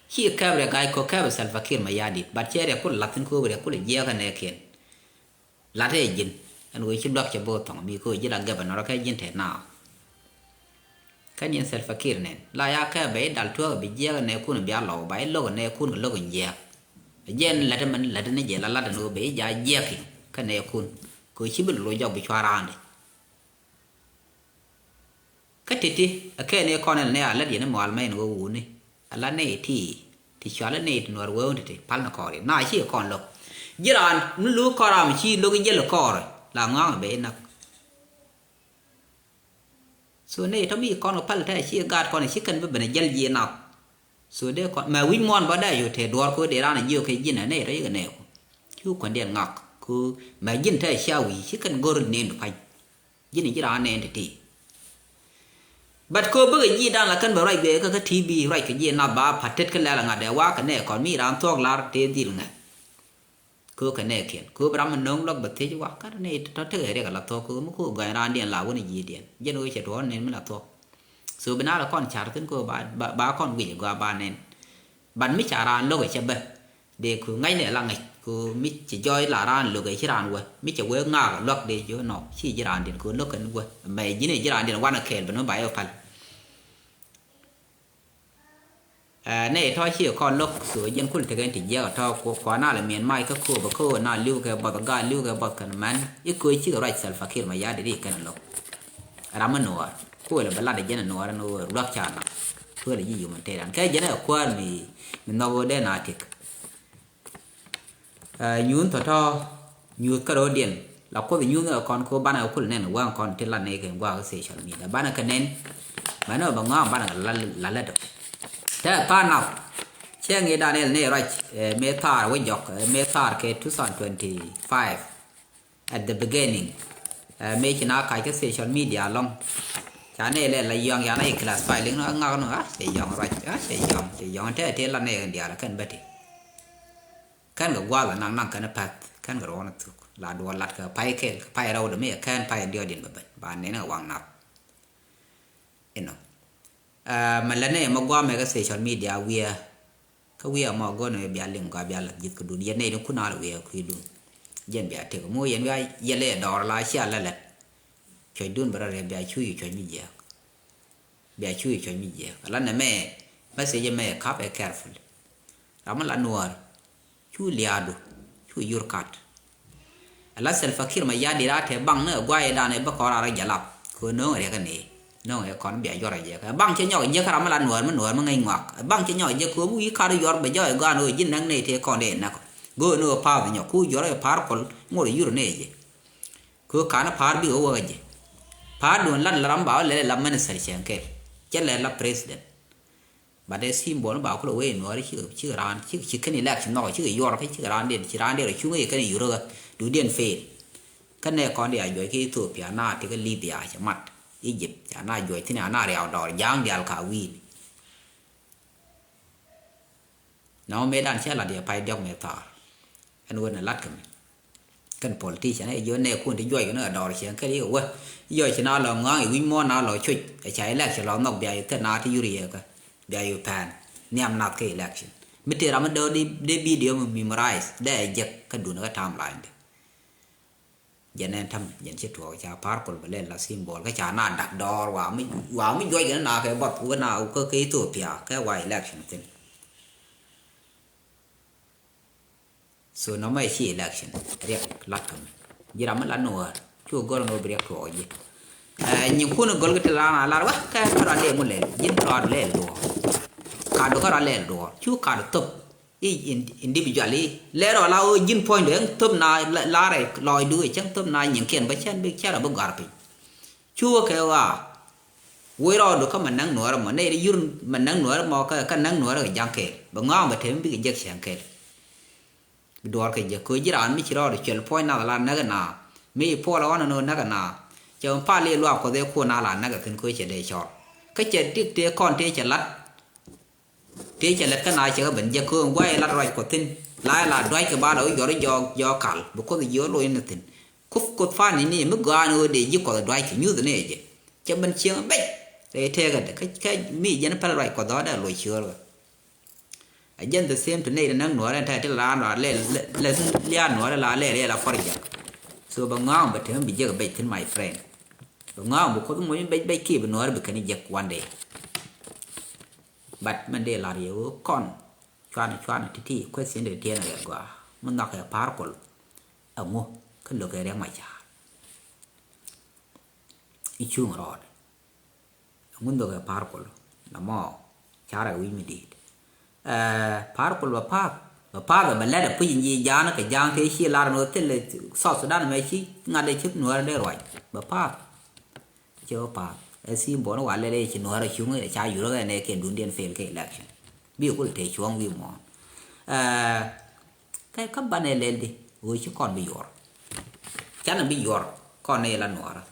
Ci kɛp rɛ ga̱a̱c kɔ kɛp Salva Kiir Mayardit, but cɛ rɛ kul la̱thin ko rɛ kul jiɛk kɛ nɛ kiɛn. Lat ɛ ji̱n ɛn ɣöö ci luak cɛ bo̱o̱th thɔŋ mi ko ji̱ la governor kɛ ji̱n te now. Kɛn yɛn Salva Kiir nɛn la ya kɛp bɛ i̱ dal tuɔɔk bi jiɛk kɛ nɛ kun bia lɔw ba i̱ lo̱k kɛ nɛ kun kɛ lo̱k in jiɛk. Ɛ jɛn lät mɛn lät ni jɛ la lat ɛn ɣöö bɛ i̱ ja jiɛk kɛ nɛ kun. Kɛ ci bi lo̱c jɔk bi cua raandi. Kä ti̱ti̱ ɛ kɛn i̱ kɔn ɛn nɛ a lät yɛn i̱ mual mɛ in ɣöö wuni. Ala nɛ iti ti cual nɛ iti nuɔr wee wun ti̱ti̱ pal ni kɔɔri na ci kɔn lo̱k. Ji̱ raan mi lo̱k kɔn ram ci lo̱k jiɛl kɔɔri la ŋɔaŋ bɛ inak. So nɛ itɔ mi kɔn kɛ pal tɛ ci gaat kɔn ci kɛn bi ben jiɛl ji̱ inak. So dee kɔn mɛ wi̱c muɔ̱ɔ̱n bä dee yo̱ te duɔ̱ɔ̱r ko dee raan jiök kɛ ji̱n ɛ nɛ itɔ yikɛ nɛ ko. Cu kuändiɛn ŋak ko mɛ ji̱n tɛ cia wi̱i̱ ci kɛn go̱r nɛn du pa̱ny. Ji̱n ji̱ raan nɛn ti̱ti̱. But ko bikɛ ji̱ dan la kɛn bɛ ruac guiɛ kä kä T V ruac kɛ ji̱ nath ba pa̱t tet kä lɛl aŋa dee wa kɛ nɛ kɔn mi raan thuɔ̱k lar tëë dhil ŋɛ. Ko kɛ nɛ kiɛn ko bi ram mi no̱o̱ŋ luɔk bɛ thiec wa kä nɛ tɔ tekɛ riɛk ala thuɔ̱k ko mi ko gɔny raan diɛn la wun ji̱ diɛn jiɛn wee cɛ tuɔɔn nɛn mi la thuɔ̱k. So bi na la kɔn car thin ko ba ba kɔn guic gɔaa ba nɛn. But mi ca raan lo̱k cɛ bä dee ku ŋa̱cnɛ la ŋäc ku mi ci jɔɔc la raan lo̱k ci raan wä mi cɛ wee ŋaak luäk dee ji̱ nɔ ci ji̱ raan diɛn ku lo̱k kɛn wä mɛ ji̱n ji̱ raan diɛn wanɛ kɛɛl ben mi ba yɛ pal. Ɛ nɛ tɔ ci kɔn lo̱k so jiɛn kul tekɛn ti jiɛk tɔ kuana la miɛn mac kä ko̱o̱p kä na li̱w kɛ buɔth gaa li̱w kɛ buɔth kɛn mɛn i̱ ko̱ cikɛ ruac Salva Kiir Mayardit i̱ kɛn lo̱k. Ram mi nuɔɔr kuël bɛ lat jiɛn nuɔɔr ni luäk ca nak kuël ji̱ yum in tëë dan kɛ jiɛn ɛ kuäär mi mi nhɔk wä dee na tik. Nyuuth tɔ̱tɔ̱ nyuuth kä ro̱o̱diɛn la kuoth nyuuth ɛ kɔn ko banɛ kul nɛn waŋ kɔn ti la nɛ kɛ gua̱a̱k social media banɛ kɛ nɛn. Mɛn ɛ bɛ ŋɔaŋ banɛ la lɛ dɔk. Tɛ tha̱a̱ŋ nath cɛ ŋi̱i̱c Daniel ni ruac. Mëë thaar wä jɔk mëë thaar kɛ two thousand twenty five. At the beginning mëë ci na kac kä social media lɔŋ. Ca ni lɛ la yɔŋ ya na i̱ class five liŋ ni ŋak ni a cɛ yɔŋ ruac a cɛ yɔŋ cɛ yɔŋ tɛ ti la ni diaal kɛn bä ti. Kɛn kɛ gua̱a̱th ɛ naŋ naŋ kɛn path kɛn kɛ ruɔ̱n thuk la duɔl lat kɛ pay kɛl kɛ pay rɛw dɛ mi kɛn pay diɔt in bɛ ben ba nɛn kɛ waŋ nath. Inɔ mɛ lɛ nɛ mɛ gua̱a̱ mɛ kɛ social media wiɛ. Kä wiɛ mɔ go̱n mɛ bia liŋ gɔaa bia lath ji̱th kɛ dun yɛ nɛ ni kun al wiɛ kui̱ dun. Jɛn bia tek mu yɛn wiɛ yɛ lɛ dɔɔr la cia lɛ lɛt. Cuɔ̱c dun bɛ rɔ rɛ bia cu yi cuɔ̱c mi jiɛk. Bia cu yi cuɔ̱c mi jiɛk ala nɛ mɛ message mɛ kap ɛ careful. Ram mi la nuɔɔr cu liaadu cu yur kat. Ala Salva Kiir Mayardit a te baŋ ni ɛ guayɛ dan ɛ bä kɔn rar jalap kɛ no̱o̱ŋ riɛk ni no̱o̱ŋ ɛ kɔn bia juɔr ɛ jɛ kɛ baŋ cɛ nyɔk jɛ kɛ ram mi la nuɔɔr mi nuɔɔr mi ŋäc ŋuak ɛ baŋ cɛ nyɔk jɛ kɛ wä wi kar yuɔr bɛ jɔk ɛ guan ɛ ji̱ näk ni te kɔn dee näk. Go̱o̱ ni ɛ path nyɔk ku juɔr ɛ par kol ŋor yur ni ɛ jɛ. Kɛ kan ɛ par bi ɛ wä ɛ jɛ. Par duun lat la ram ba wä lɛl ɛ la minister cɛ kɛ cɛ lɛl la president. But ɛ symbol ni ba kulɛ wee nuɔɔri cikɛ cikɛ raan cikɛ ci kɛn election nhɔk cikɛ yuɔr kä cikɛ raan diɛn ci raan diɛn rɔ cuŋ i̱ kɛn yurä kä du diɛn fail. Kä nɛ kɔn diaal juɔc kä Ethiopia na ti kä Libya cɛ mat Egypt ca na juɔc thin a na riaw dɔɔr ja̱a̱ŋ diaal ka wi̱i̱ni. Nɔmɔ mëë dan cɛ lat yɛ pay diɔk mëë thaar. Ɛn wen ɛ lat kɛ mi kɛn politician ɛ jiɔ nɛ kun ti juɔc kɛ ni ɛ dɔɔr ciɛŋ kɛn i̱ wä. Iɔ ci na lɔ ŋɔaŋ i̱ wi̱c muɔ̱ɔ̱n na lɔ cuc ɛ ca election lɔ nhɔk bia i̱ thil na ti yur yɛ kɛ bia i̱ pɛn nhiam nath kɛ election. Mi tëë ram mi dee video mi memorize dee ɛ jek kä dun kä timeline di. Jɛn ɛn ta̱mɛ jɛn ci tuɔɔk ca par kol bɛ lɛl la symbol kä ca na dak dɔɔr wa mi wa mi juɔc kɛ na kɛ bɔth wä na kä kɛ Ethiopia kɛ wa election thin. So nɔmɔ ɛ ci election riɛk lat kɛ mi ji̱ ram mi lat ni wäär cu gɔl ni wä bi riɛk tuɔɔk ji̱. Nyinkun gɔl kɛ ti lar na lar wä kɛ kɛ rɔ lɛɛl ŋu lɛɛl ji̱n kɛ rɔ lɛɛl duɔɔr. Ka du kɛ rɔ lɛɛl duɔɔr cu ka du thop. I̱ individual i̱ lɛr ɔ la ɣöö ji̱n puɔ̱nydɛ ɛn thöp na la̱rɛ lɔɔcdu ɛ cäŋ thöp na nyiŋkiɛn bä cɛn bi cɛn rɔ bi gɔ̱a̱r piny. Cu wä kɛ ɣaa wec rɔɔdu kä ma näk nuäärä mɔ nɛy ri yur ma näk nuäärä mɔ kä näk nuäärä kɛ ja̱ŋ kɛɛl bɛ ŋɔaŋ bɛ te mi bikɛ jek cäŋ kɛɛl. Bi duɔɔr kɛ jek köö ji̱ raan mi ci rɔɔdu cuɛl puɔ̱ny nath la näk ɛ na mi puɔl ɛ ɣɔn ɛn ɣöö näk ɛ na. Cɛ mi pal i̱ luaak kuɔth ëë kuɔn na la näk ɛ thi̱n köö cɛ dee cɔr kä cɛ dik tëë kɔn tëë cɛ la̱t. Tëë cɛ lät kä na cɛ kä ben jɛ kööŋ guay lat ruac kuɔth thi̱n la la duac kɛ ba la wä jɔr jɔɔk jɔɔk kal bi kuoth jiök loc ni thi̱n. Kuoth kuoth fan ni ni mi gɔaa ni ɣöö dee ji̱ kuɔth duac kɛ nyuth ni jɛ. Cɛ ben cieŋ bec rɛy tëëkä dɛ kä kä mi jɛn pɛl ruac Kuɔth ɔ dee loc ciöör ɣä. A jɛn the same to nɛy dee näk nuɔɔrɛ ɛn ta̱a̱ ti la raan la lɛl lɛ liaar nuɔɔrɛ la lɛl lɛl a kɔr jɛk. So bɛ ŋɔaŋ bɛ tem bi jek bec thin, my friend. Bɛ ŋɔaŋ bɛ Kuoth moc bec bec kiɛ bi nuɔɔrɛ bi kɛn jek one day. But mɛn dee lar yɛ ɣöö kɔn cuanɛ cuanɛ ti̱ti̱ question dee tiɛɛn rɛl gɔaa mi nhɔakɛ Pa̱a̱r Kuɔl. Ɛŋu kä lo̱kɛ Riɛk Macar i̱ cuŋ rɔɔdɛ? Ɛŋu nhɔkɛ Pa̱a̱r Kuɔl? Nɔmɔ carɛ wi̱c mi di̱i̱t. Ɛɛ, Pa̱a̱r Kuɔl bɛ pa̱a̱th, bɛ pa̱a̱th bɛ lɛt ɛ puc in ji̱ ja̱a̱n kɛ ja̱a̱ŋ tëë ci lar ni ɣöö thilɛ South Sudan mɛ ci ŋa̱t ɛ ci nuäärä dee ruac bɛ pa̱a̱th. Cɛ wä pa̱a̱th ɛ symbol ni wa lɛt ɛ ci nuäärä cuŋ ɛ ca yurä kɛ nɛ kɛ dundiɛn fail kɛ election. Bi kulɛ tëë cuɔ̱ŋ wi̱i̱ muɔ̱ɔ̱n. Ɛɛ, Kä kä banɛ lɛl di ɣöö ci kɔn bi yuɔr. Canɛ bi yuɔr kɔn ni la nuɔrä.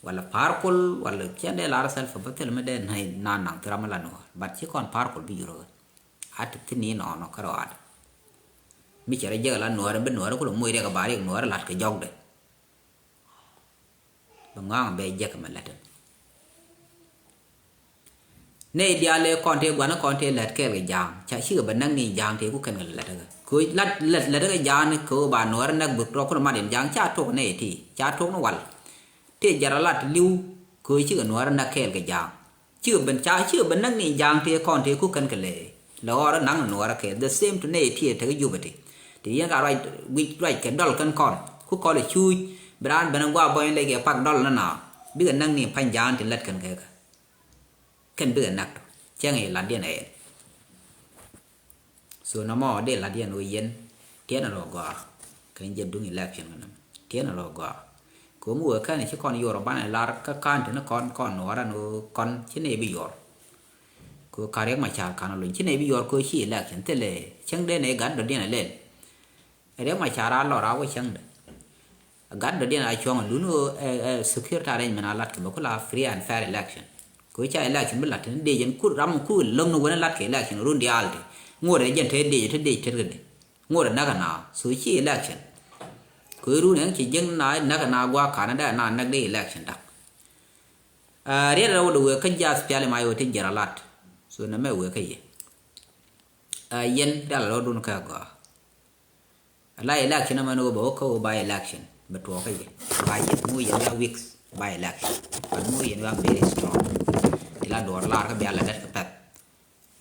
Wala Pa̱a̱r Kuɔl wala cɛn dee lar Salva bä thil mi dee na naŋ thi ram mi la nuɔr. But ci kɔn Pa̱a̱r Kuɔl bi yuɔr ɣöö a ti thi ni nɔnɔ kä rɔaadɛ. Mi cɛ rɔ jek la nuɔrä bi nuɔrä kulɛ moc riɛk a ba riɛk nuɔrä lat kɛ jɔkdɛ. Bi ŋɔaŋ bɛ jek mɛ lät. Nɛy diaal ëë kɔn tëë gua̱n kɔn tëë lät kɛɛl kɛ ja̱a̱ŋ ca cikɛ bɛ näk ni ja̱a̱ŋ tëë ku kɛn kɛ lät kɛ kɛ lät lät lät kɛ ja̱a̱ŋ ni kɛ ɣöö ba nuɔɔr näk bi rɔ kun mat in ja̱a̱ŋ ca tok nɛy ti ca tok ni wal. Tëë jɛr a lat li̱w kɛ ɣöö cikɛ nuɔɔr näk kɛɛl kɛ ja̱a̱ŋ. Cikɛ ben ca cikɛ ben näk ni ja̱a̱ŋ tëë kɔn tëë ku kɛn kɛ lɛ lɛ ɣɔr näk ni nuɔɔr kɛ the same to nɛy ti tekɛ jupɛ ti. Ti yɛn ka ruac guic ruac kɛ dɔl kɛn kɔn ku kɔl ɛ cuuc bi raan ben gua̱a̱ bɔny lɛ kɛ pak dɔl ni na bikɛ näk ni pa̱ny ja̱a̱ŋ ti lät kɛn kɛ kɛ. Kɛn bikɛ nak tɔ cäŋ i̱ latdiɛn ɛ yɛn. So nɔmɔ dee latdiɛn ɣöö yɛn tiɛn rɔ gɔaa kɛn jɛ duŋ election kɛ nɔmɔ tiɛn rɔ gɔaa. Kɛ ɣöö mi wee kɛn ci kɔn yuɔr banɛ lar kä ka̱n tini kɔn kɔn nuɔɔrɛ ni ɣöö kɔn ci nɛy bi yuɔr. Kɛ ɣöö ka Riɛk Macar ka̱n luny ci nɛy bi yuɔr kɛ ɣöö ci election thilɛ cäŋ dee nɛy gat dɔ̱diɛn ɛ lɛl. Riɛk Macar a lɔr a wä cäŋdɛ. Gat dɔ̱diɛn a cuɔ̱ŋ a lun ɣöö ɛ, ɛ, security arrangement a lat kɛ bɛ ku la free and fair election. Kɛ ɣöö ca election bi lat tini dec ɛn ku ram ku lo̱ŋ ni wen lat kɛ election run diaal ti. Ŋot ɛ jɛn te dec te dec tet kɛ dec. Ŋot ɛ näk ɛ na so ci election. Kɛ ɣöö run ɛn ci jiäŋ na näk ɛ na gua̱a̱k ka̱n ɛ dee na näk dee election dak. Ɛ, riɛt ɛ rɛw dee wëë kä jath piali ma yɛ wëë ti jiɛr a lat. So nɛ mɛ wëë kä yɛ. Ɛ, yɛn rial a rɔɔdun kä gɔaa. Ala election ɛmɛn ɣöö bɛ wä kä ɣöö ba election bɛ tuɔɔk kä yɛ ba yɛ mu yɛn ya weeks ba election. But mu yɛn ya very strong. Ti la duɔɔr lar kä bia la dɛt kä pɛth.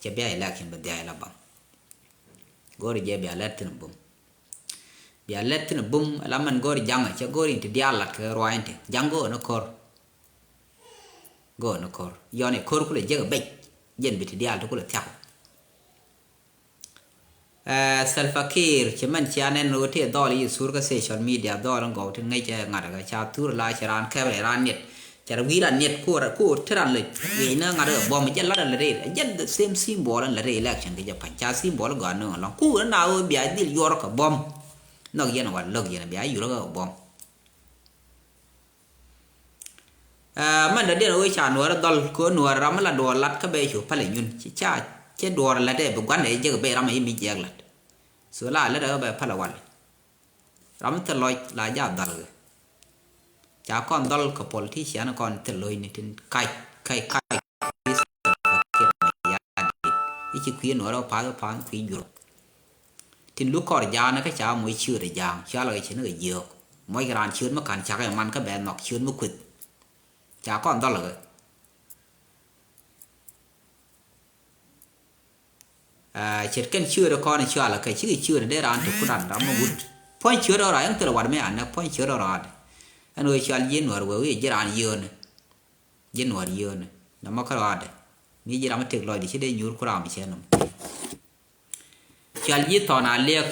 Cɛ bia election bɛ dhiac la baŋ. Go̱o̱ri jɛ bia lɛt thin bum. Bia lɛt thin bum ala mɛn go̱o̱ri jaŋ cɛ go̱o̱ri in ti diaal lat kɛ ruac in ti jaŋ go̱o̱r ni ko̱r. Go̱o̱r ni ko̱r yɔn i ko̱r kulɛ jek bec. Jɛn bi ti diaal ti kulɛ thiak. Ɛ, Salva Kiir ci mɛn cia nɛn ɣöö tëë dhɔl i̱ thur kä social media dhɔl in gɔw tin ŋäc ɛ ŋa̱t ɛ ca thur la ci raan kɛp rɛy raan niet. Cɛ rɛ wi̱i̱ raan niet ku rɛ ku ti raan lɛ wi̱i̱ ni ŋa̱t ɛ buɔ̱m jɛ lat ɛ lɛ rɛy jɛ the same symbol in lɛ rɛy election kɛ jɛ pa̱ny ca symbol gɔaa ni ŋa̱t lɔŋ ku rɛ na ɣöö bia dhil yuɔr kɛ buɔ̱m. Nhɔk yɛn wal lo̱k yɛn bia yur kɛ buɔ̱m. Ɛ, mɛn dɔ̱diɛn ɣöö ca nuɔɔr dhɔl kɛ ɣöö nuɔɔr ram mi la duɔɔr lat kä bɛ cu pälɛ nyun ci ca cɛ duɔɔr lat ɛ bi gua̱n ɛ jek bɛ ram ɛ mi jiɛk lat. So la lat ɛ bɛ pälɛ wal. Ram mi thil lɔc la ja dhal kɛ. Ca kɔn dhɔl kɛ politician kɔn thil lo̱cni tin kac kac kac. I̱ ci kui̱ nuɔɔr ɛ pa̱th ɛ pa̱th kui̱ jur. Tin luk kɔr ja̱a̱n kä ca moc ciööt ɛ ja̱a̱ŋ cɔalkɛ ci ni kɛ jiöök. Moc kɛ raan ciööt mi ka̱n cak ɛ man kä bɛ nhɔk ciööt mi kueth. Ca kɔn dhɔl kɛ. Aa, ce̱tkɛn ciööt kɔn cɔalkɛ cikɛ ciööt dee raan ti kudan ram mi wut. Puɔ̱ny ciööt ɔ raar ɛn thil wat mi anɛ puɔ̱ny ciööt ɔ raar. Ɛn ɣöö cɔal ji̱ nuɔr wee wi̱i̱ ji̱ raan yio̱o̱ni. Ji̱ nuɔr yio̱o̱ni nɔmɔ kä raar dɛ. Mi ji̱ ram mi tëk lɔcdɛ ci dee nyuur ku ram cɛ nɔmɔ. Cɔal ji̱ thɔn a liɛk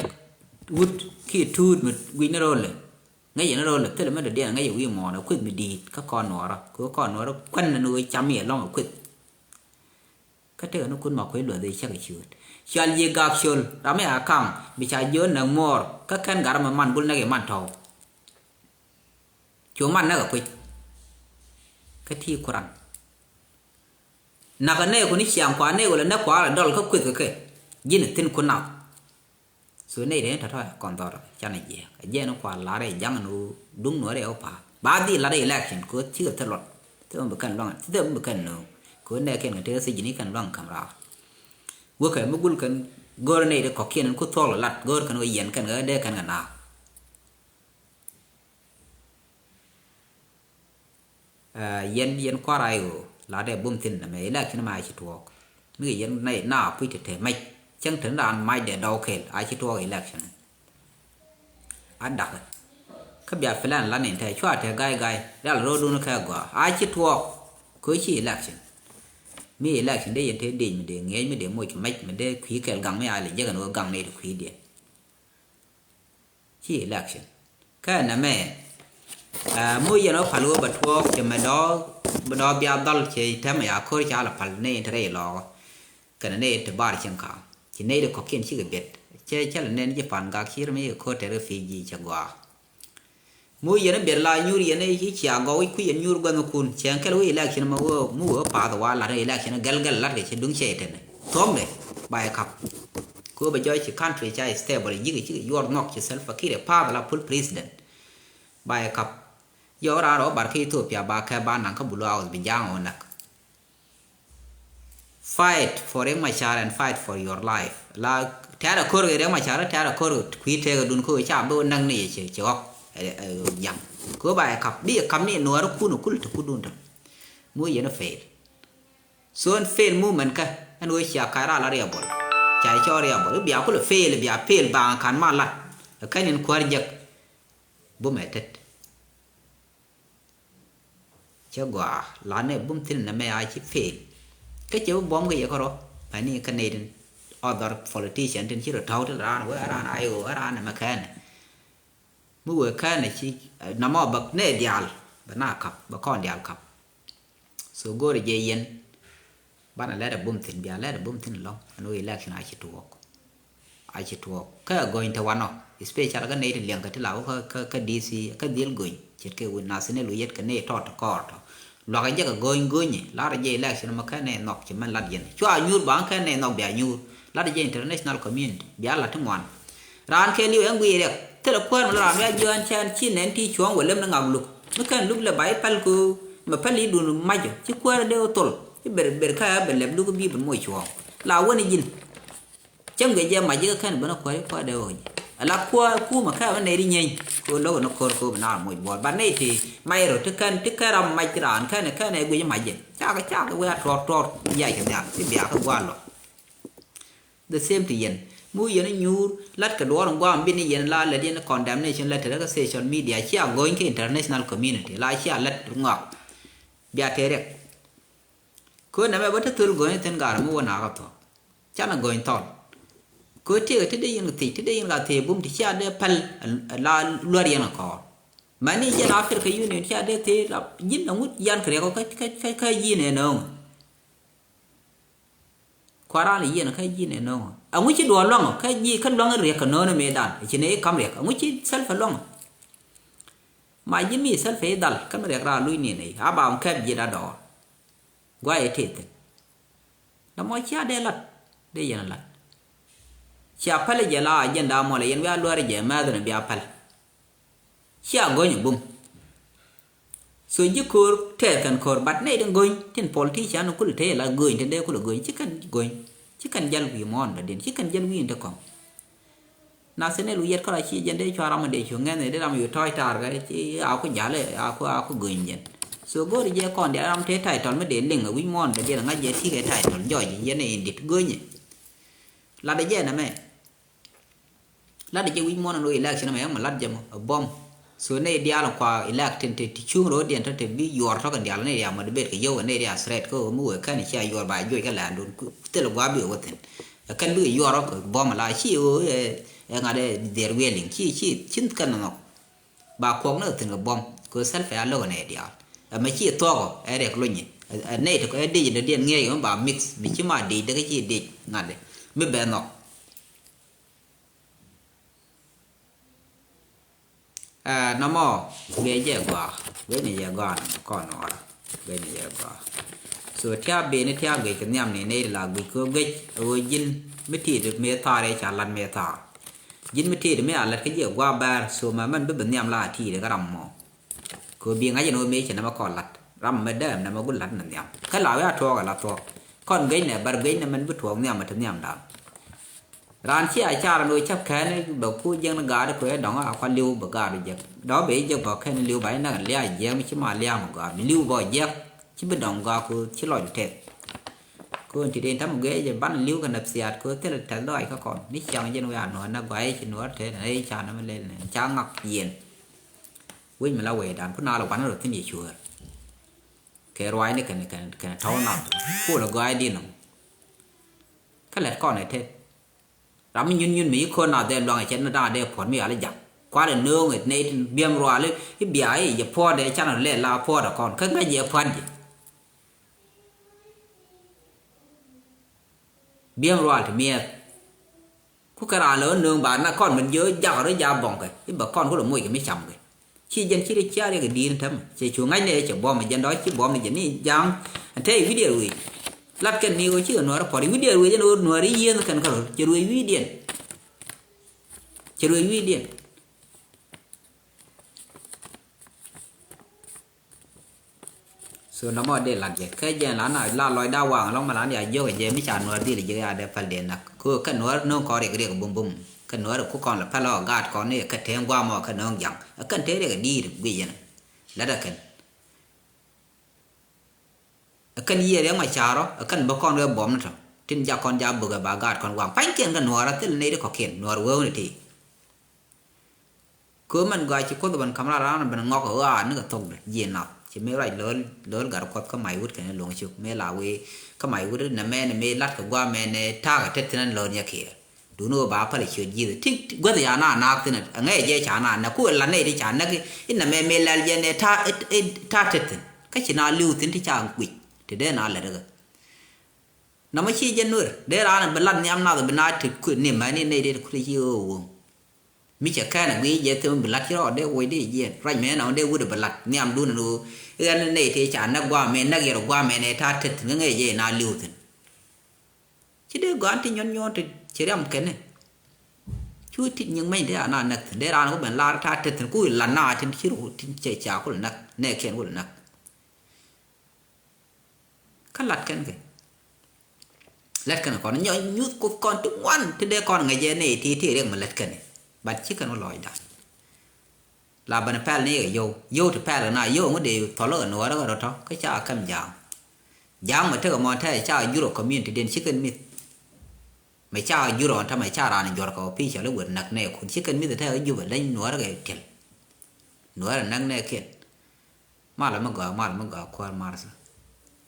wut kiɛ tuut mi guic ni ro̱lɛ. Ŋäcɛ ni ro̱lɛ thilɛ mi dɔ̱diɛn ŋäcɛ wi̱i̱ muɔ̱ɔ̱n ɛ kueth mi di̱i̱t kä kɔn nuɔɔrä kɛ ɣöö kɔn nuɔɔrä kuän ni ɣöö cam mi ɛlɔ̱ŋ ɛ kueth. Kä tekɛ ni kun ma kuec luɔth i̱ cäkɛ ciööt cɔal ji̱ gak col ram mi a kaŋ bi ca jiöön näk muɔɔr kä kɛn gat ram mi man gul näk i̱ man tɔ̱w. Cu man näk ɛ kuec kä ti kuran. Nakä nɛɛku ni ciaŋ kua nɛɛku lɛ näk kua lɛ dɔl kä kueth kɛ kɛ ji̱n thi̱n ku nath. So nɛy dee ni tɔ̱tɔ̱ kɔn dhɔr canɛ jiɛk a jiɛn ni kua lar i̱ jaŋ ni duŋ nuɔ̱ɔ̱ri ɛ wä pa̱a̱th ba dhil lat i̱ election ko̱ cikɛ thil luɔt. Thil mi bi kɛn luaŋ, thil mi bi kɛn nööŋ. Kɛ ɣöö nɛɛkiɛn kɛ tëë thiec ni kɛn luaŋ ka̱m raar. Wäkɛ mi gul kɛn go̱o̱r nɛy ti kɔ̱kiɛn in ku thuɔ̱k lɛ lat go̱o̱r kɛn ɣöö yɛn kɛn ɣä dee kɛn kɛ naak. Ɛ, yɛn, yɛn kua̱r a i̱ ɣöö la dee bum thi̱n nɛmɛ election mɛ a ci tuɔɔk. Mi kɛ yɛn nɛy na puc te te mɛc cäŋ te ni raan mac dee dɔw kɛl a ci tuɔɔk election. A dakä. Kä bia plan la nin te cua te gai gai rial ro̱o̱dun kɛ gɔaa a ci tuɔɔk. Kɛ ci election. Mi election dee yɛn te dec mi dee ŋiɛc mi dee moc kɛ mɛc mi dee kui̱ kɛl gaŋ mi a lɛ jek ɛn ɣöö gaŋ ni ti kui̱diɛn. Ci election. Kä nɛmɛ, ɛ, mu yɛn ɔ pal wä bɛ tuɔɔk cɛ mɛ dɔɔ, bɛ dɔɔ bia dhɔl cɛ tɛmɛ ya ko̱r ca lɛ pal ni in te rɛy lɔɔk. Kɛnɛ ni in te bar cieŋ kaam. Ci nɛy di kɔ̱kiɛn cikɛ biɛt. Cɛ cɛ lɛ nɛn ji̱ pan gak cir mi ko̱r te refugee cɛ gɔaa. Mu yɛn biɛt la nyuur yɛn i̱ cia gɔw i̱ kui̱ yɛn nyuur gua̱thnikun. Cɛ kɛl wä election mɛ wä mu wä path wa lat election gɛl gɛl lat kɛ ci duŋ cɛ itɛnɛ. Thuɔ̱kdɛ ba ɛ kap. Kɛ wä bɛ jɔc ci country ca stable ji̱ kɛ ci yuɔr nhɔk ci Salva Kiir ɛ path la full president. Ba ɛ kap. Yɔ raan rɔ bar kä Ethiopia ba kɛ ba naŋ kä Blue House bi ja̱a̱ŋ ɔ näk. Fight for Riek Machar and fight for your life. La tɛ̈rɛ ko̱r kɛ Riek Machar tɛ̈rɛ ko̱r kui̱ tëëk dun ko̱ ca bi näk ni ci ci ɣɔk. Ɛ, ɛ, ja̱ŋ. Ko̱ ba ɛ kap bi ɛ kap ni nuɔɔr kun kul ti kudun tɔ. Mu yɛn fail. So ɛn fail movement kä ɛn wee cia ka̱r ala riabol. Ca cɔ riabol bia kul fail bia fail ba kan ma lat. Kɛn in kuäär jek. Bumɛ tet. Cɛ gɔaa la nɛ bum thin nɛ mɛ a ci fail. Kä cɛ bi buɔ̱m kɛ yɛ kärɔ mɛni kä nɛy tin other politician tin ci rɔ tɔ̱w ti raan wee raan a i̱ wee raan mɛ kɛɛnɛ. Mi wee kɛɛnɛ ci namɔ bɛ nɛ diaal bɛ na kap bɛ kɔn diaal kap. So go̱o̱rɛ jɛ yɛn. Banɛ lɛt ɛ bum thin bia lɛt ɛ bum thin lɔŋ ɛn wee election a ci tuɔɔk. A ci tuɔɔk kä ɛ gɔny te wanɔ. Especially kä nɛy ti liɛŋ kä ti la wä kä, kä, kä D C kä dhil gɔny ce̱tkɛ win nath ni lu yet kɛ nɛy tɔt ti kɔɔr tɔ. Luakä jɛ kɛ gɔny gɔny lar jɛ election mɛ kɛn nɛ nhɔk ci mɛn lat yɛn cua nyuur ba kɛn nɛ nhɔk bia nyuur. Lat jɛ international community bia lat ti ŋuan. Raan kɛ liw ɛn guiy riɛk thilɛ kuäär mi lɔ raan bia jiɔn cɛn ci nɛn ti cuɔ̱ɔ̱ŋ wä lem ni ŋak luk mi kɛn luk lɛ ba i̱ päl kɛ mɛ päl i̱ dun mac ɔ ci kuäär dee wä thol i̱ ber ber kä bɛ lɛp luk i̱ bi bɛ moc cuɔ̱ɔ̱ŋ. La wä ni ji̱n. Cäŋ guic jɛ mac ji̱ kä kɛn ben a kuäär i̱ kuäär dee wä ji̱ ala kuäär kumɛ kä bɛ nɛy ri nyieeny kɛ wä lo̱k ni ko̱r kɛ wä bi naar moc buɔɔr ba nɛy ti mac rot ti kɛn ti kɛn ram mac raan kɛn kɛn ɛ guic mac jɛ cakɛ cakɛ wee a tuɔɔr tuɔɔr. Yac kɛ nhial ti bia kä gua̱a̱r lɔ. The same to yɛn mi wi̱i̱ yɛn i̱ nyuur la̱t kɛ duɔɔr in gua̱a̱m bi ni yɛn la lät yɛn condemnation letter kä social media cia go̱ny kä international community la cia lät ŋɔak. Bia tëë riɛk. Kö nɛmɛ bä te thöl go̱ny thin gaar mi wä nakä thɔk. Canɛ go̱ny thɔl. Kö tiɛkɛ ti dee yɛn kɛ thiec ti dee yɛn ka thiec bum ti cia dee päl la luär yɛn kɛ kɔɔr. Mani yɛn Africa Union cia dee thiec la ji̱n aŋut yan kɛ riɛk kä kä kä ji̱n ɛ nööŋ. Kua̱ran yiëën kä ji̱n ɛ no̱o̱ŋ. Aŋu ci duɔɔr luaŋ kä ji̱ kä luaŋ riɛk kä no̱o̱ŋ mëëdan ci ne i̱ kam riɛk aŋu ci Salva luaŋ. Ma ji̱ mi Salva i̱ dhal kä mi riɛk raa luc ni nɛy a ba ŋu kɛp ji̱ da dɔɔr. Guay ɛ tëë thi̱n. Dämɔ cia dee lat dee yɛn lat. Cia päl jɛ la a jiɛn da mɔl ɛ yɛn wiaa luäär jɛ mɛth ni bia päl. Cia go̱ny ɛ bum. So ji̱ ko̱r tɛɛth kɛn ko̱r but nɛy tin go̱ny tin politician kul tëë la go̱ny tin dee kul go̱ny ci kɛn go̱ny ci kɛn jäl wi̱i̱ muɔ̱ɔ̱n dɔ̱diɛn ci kɛn jäl wi̱i̱ in te kɔ̱ŋ. Nath ni lu yɛt kɔn a ci jɛn dee cua ram a dee cu ŋɛn dee ram yu tɔ̱ɔ̱c taar kɛ ci a ku ja̱l a ku a ku go̱ny jɛn. So go̱o̱ri jɛ kɔn diaal ram tëë title mi dee liŋ a wi̱c muɔ̱ɔ̱n dɔ̱diɛn ŋa̱c jɛ ti̱kɛ title jɔc yɛn in dit go̱ny. Lat a jɛ nɛmɛ. Lat jɛ wi̱c muɔ̱n ɛn ɣöö election ɛmɛ ɛmɛ lat jɛ mɔ ɛ buɔ̱m. So nɛy diaal kua elect tin te ti cuŋ ro̱o̱diɛn tɔ te bi yuɔr tɔ̱ kɛn diaal nɛy diaal mɔ debate kɛ yio̱w kɛ nɛy diaal threat kä ɣöö mi wëë kɛn cia yuɔr ba juɔc kä lɛ̈ɛ̈ndun thilɛ gua̱a̱ bi wä thi̱n. Ɛ kɛn bikɛ yuɔr ɔ kɛ buɔ̱m ala ci ɣöö ɛ ŋa̱t ɛ dhɛr wiɛliŋ ci ci ci kɛn nhɔk. Ba kuɔk ni thi̱n kɛ buɔ̱m kɛ Salva a lo̱k ɛ nɛy diaal. Ɛmɛ ci thuɔ̱k ɛ riɛk luny ɛ nɛy ti kɔ ɛ dec dɔ̱diɛn ŋiɛc ɛmɛ ba mix mi ci ma dec dee kä ci dec ŋa̱t ɛ mi bɛ nhɔk. Ɛ nɔmɔ guiɛ jɛ gɔaa guiɛ ni jɛ gɔaa nɔmɔ kɔn ɔra guiɛ ni jɛ gɔaa. So tia beni tia guic kɛ nhiam ni nɛy ti la guic kɛ guic ɛ ɣöö ji̱n mi ti̱i̱t mi thaar ɛ ca lat mi thaar. Ji̱n mi ti̱i̱t mi a lat kä jiɛ gua̱a̱ bɛɛr so mɛ mɛn bi bi nhiam la a ti̱i̱t kä ram mɔ. Kɛ bi ŋa̱c ɛn ɣöö mëë cɛ nɛmɛ kɔn la̱t Ram mɛ dee ɛmɛ mɛ gu lat ni nhiam. Kä la wee a tuɔɔk a la tuɔɔk. Kɔn guic nɛ bar guic nɛ mɛn bi tuɔɔk nhiam a ti nhiam dan. Raan ci a car ni wee cäp kɛn bɛ ku jiɛŋ ni gaat kuɛ dɔŋ a kua liw bɛ gaat jiɛk. Dɔ̱ bɛ jiɛk bä kɛn liw ba inɛ lia jiɛk mi ci ma lia mɛ gaat mi liw bä jiɛk. Ci bi dɔŋ gaat ku ci lɔc tɛth. Ku in ti den tam guic jɛ ban liw kɛ nɛ thiat ku thil tɛth lɔc kä kɔn ni ciaŋ jɛn wee a nuɔr nɛ guay ci nuɔr tɛth nɛ ca nɛ mɛ lɛl nɛ ca ŋak yɛn. Wec mi la wee dan ku na lɛ wan rɔ thin yɛ cuäär. Kɛ ruaacni kɛn kɛn kɛn tɔ̱w nath. Kuɔl ɛ gɔaa i̱ di̱n ɔ. Kä lɛt kɔn ɛ tet. Ram mi nyun nyun mi yi ko̱n nath dee luaŋ ɛ cɛn mi da̱a̱ dee puɔ̱t mi yal i̱ jak. Kual ɛ nööŋ ɛ nɛy tin biɛm ruaal i̱ bia i̱ jɛ puɔ̱ɔ̱t ɛ can ɔ lɛl la puɔ̱ɔ̱t ɛ kɔn kä ŋäc yɛ pua̱t jɛ. Biɛm rual ti miɛth. Ku kɛ raan lɛ wä nööŋ ba na kɔn min jiö jak rɔ ja bɔŋ kɛ i̱ bɛ kɔn ku lɛ moc kɛ mi cam kɛ. Ci jɛn ci ri cia riɛk i̱ di̱i̱n tɛm cɛ cu ŋa̱c nɛ cɛ buɔm jɛn dɔ̱ ci buɔm ni jɛn ni ja̱a̱ŋ. Ɛn te i̱ wi̱diɛn ruëëc lat kɛn ni ɣöö ci kɛ nuäär puɔ̱t i̱ wi̱diɛn ruëëc ɛn ɣöö nuäär i̱ yiëëth kɛn kärɔ̱ cɛ ruëëc wi̱i̱diɛn. Cɛ ruëëc wi̱i̱diɛn. So nɔmɔ dee lat jɛ kä jɛ la na la lɔc da waŋ lɔŋ ma la ni a jiök jɛ mi ca nuɔr dhil jɛ ya dee pal dee nak ko kä nuɔr no̱o̱ŋ kɔn riɛk riɛk bum bum kä nuɔr ku kɔn la pal ɔ gaat kɔn ni kä teŋ guam ɔ kä no̱o̱ŋ jaŋ kä te riɛk diir guic yɛn. Lat a kɛn a kɛn yiëë riɛk ma carɔ a kɛn bä kɔn kɛ buɔm ni tɔ tin jak kɔn ja buk ɛ ba gaat kɔn guam pa̱nykiɛn kä nuɔr a thil ni ri kɔkiɛn nuɔr wee wuni ti. Köö mɛn gɔaa ci Kuoth ben ka̱m raar raan ben ŋɔk ɣaar nikɛ thokdɛ jiɛ nath ci mëë ruac lo̱l lo̱l gat Kuɔth kä mac wut kɛnɛ lo̱ŋ cuk mëë la wee kä mac wut nɛ mɛn mëë lat kɛ gua̱a̱ mɛn ɛ ta̱a̱ kɛ tet thin ɛn lo̱l nyɛ kiɛ. Duundɛ ɣöö ba päl ɛ ciöt ji̱th ti guäth ya na naak thin ɛ ŋäc ɛ jɛ ca na nɛ ku ɛ la nɛy ti ca näk i̱ nɛ mɛ mëë lɛl jɛ nɛ ta̱a̱ ta̱a̱ tet thin kä ci na li̱w thin ti ca guic ti dee na lät ɛ kɛ. Nɔmɔ ci jɛ nuer dee raan bi lat nhiam nath bi na ti ku ni mani nɛy dee ti ku ti ci ɣöö woŋ. Mi cɛ kɛn a guiy jɛ thim bi lat ci rɔɔdɛ woc dee jiɛn ruac mɛ na wä dee wut bi lat nhiamdun ni ɣöö. Ɣɛn nɛy tëë ca näk guamɛ näk yɛr guamɛ nɛ ta̱a̱ tet mi ŋäc jɛ na li̱w thi̱n. Ci dee gɔ̱a̱n ti nyuɔ̱n nyuɔ̱n ti ci riam kɛnɛ. Cu tit nyiŋ mɛny dee a na näk thi̱n dee raan wä ben lar ta̱a̱ tet thi̱n ku lat na tin ci rɔ tin cɛ ca kul näk nɛ kiɛn kul näk. Kä lat kɛn kɛ. Lat kɛn kɔn nyɔ nyuth kuth kɔn ti ŋuan ti dee kɔn ŋäcɛ ni ti ti riɛk mi lat kɛn. Bat ci kɛn wä lɔcdan. La bani pɛl ni kɛ yio̱w yio̱w ti pɛl kɛ na yio̱w ŋu dee thɔl kɛ nuɔɔr kɛ rɔ tɔ kä ca kɛm ja̱a̱ŋ. Ja̱a̱ŋ mɛ tekɛ mɔ tɛɛ ca jurɔ community den ci kɛn mith. Mɛ ca jurɔ ɔn tamɛ ca raan juɔr kɛ official iwet näk nɛ kun ci kɛn mith tɛɛ jupɛ leny nuɔɔr kɛ tiɛl. Nuɔɔr näk nɛ kiɛn. Malɛ mi gɔaa malɛ mi gɔaa kuäär martha.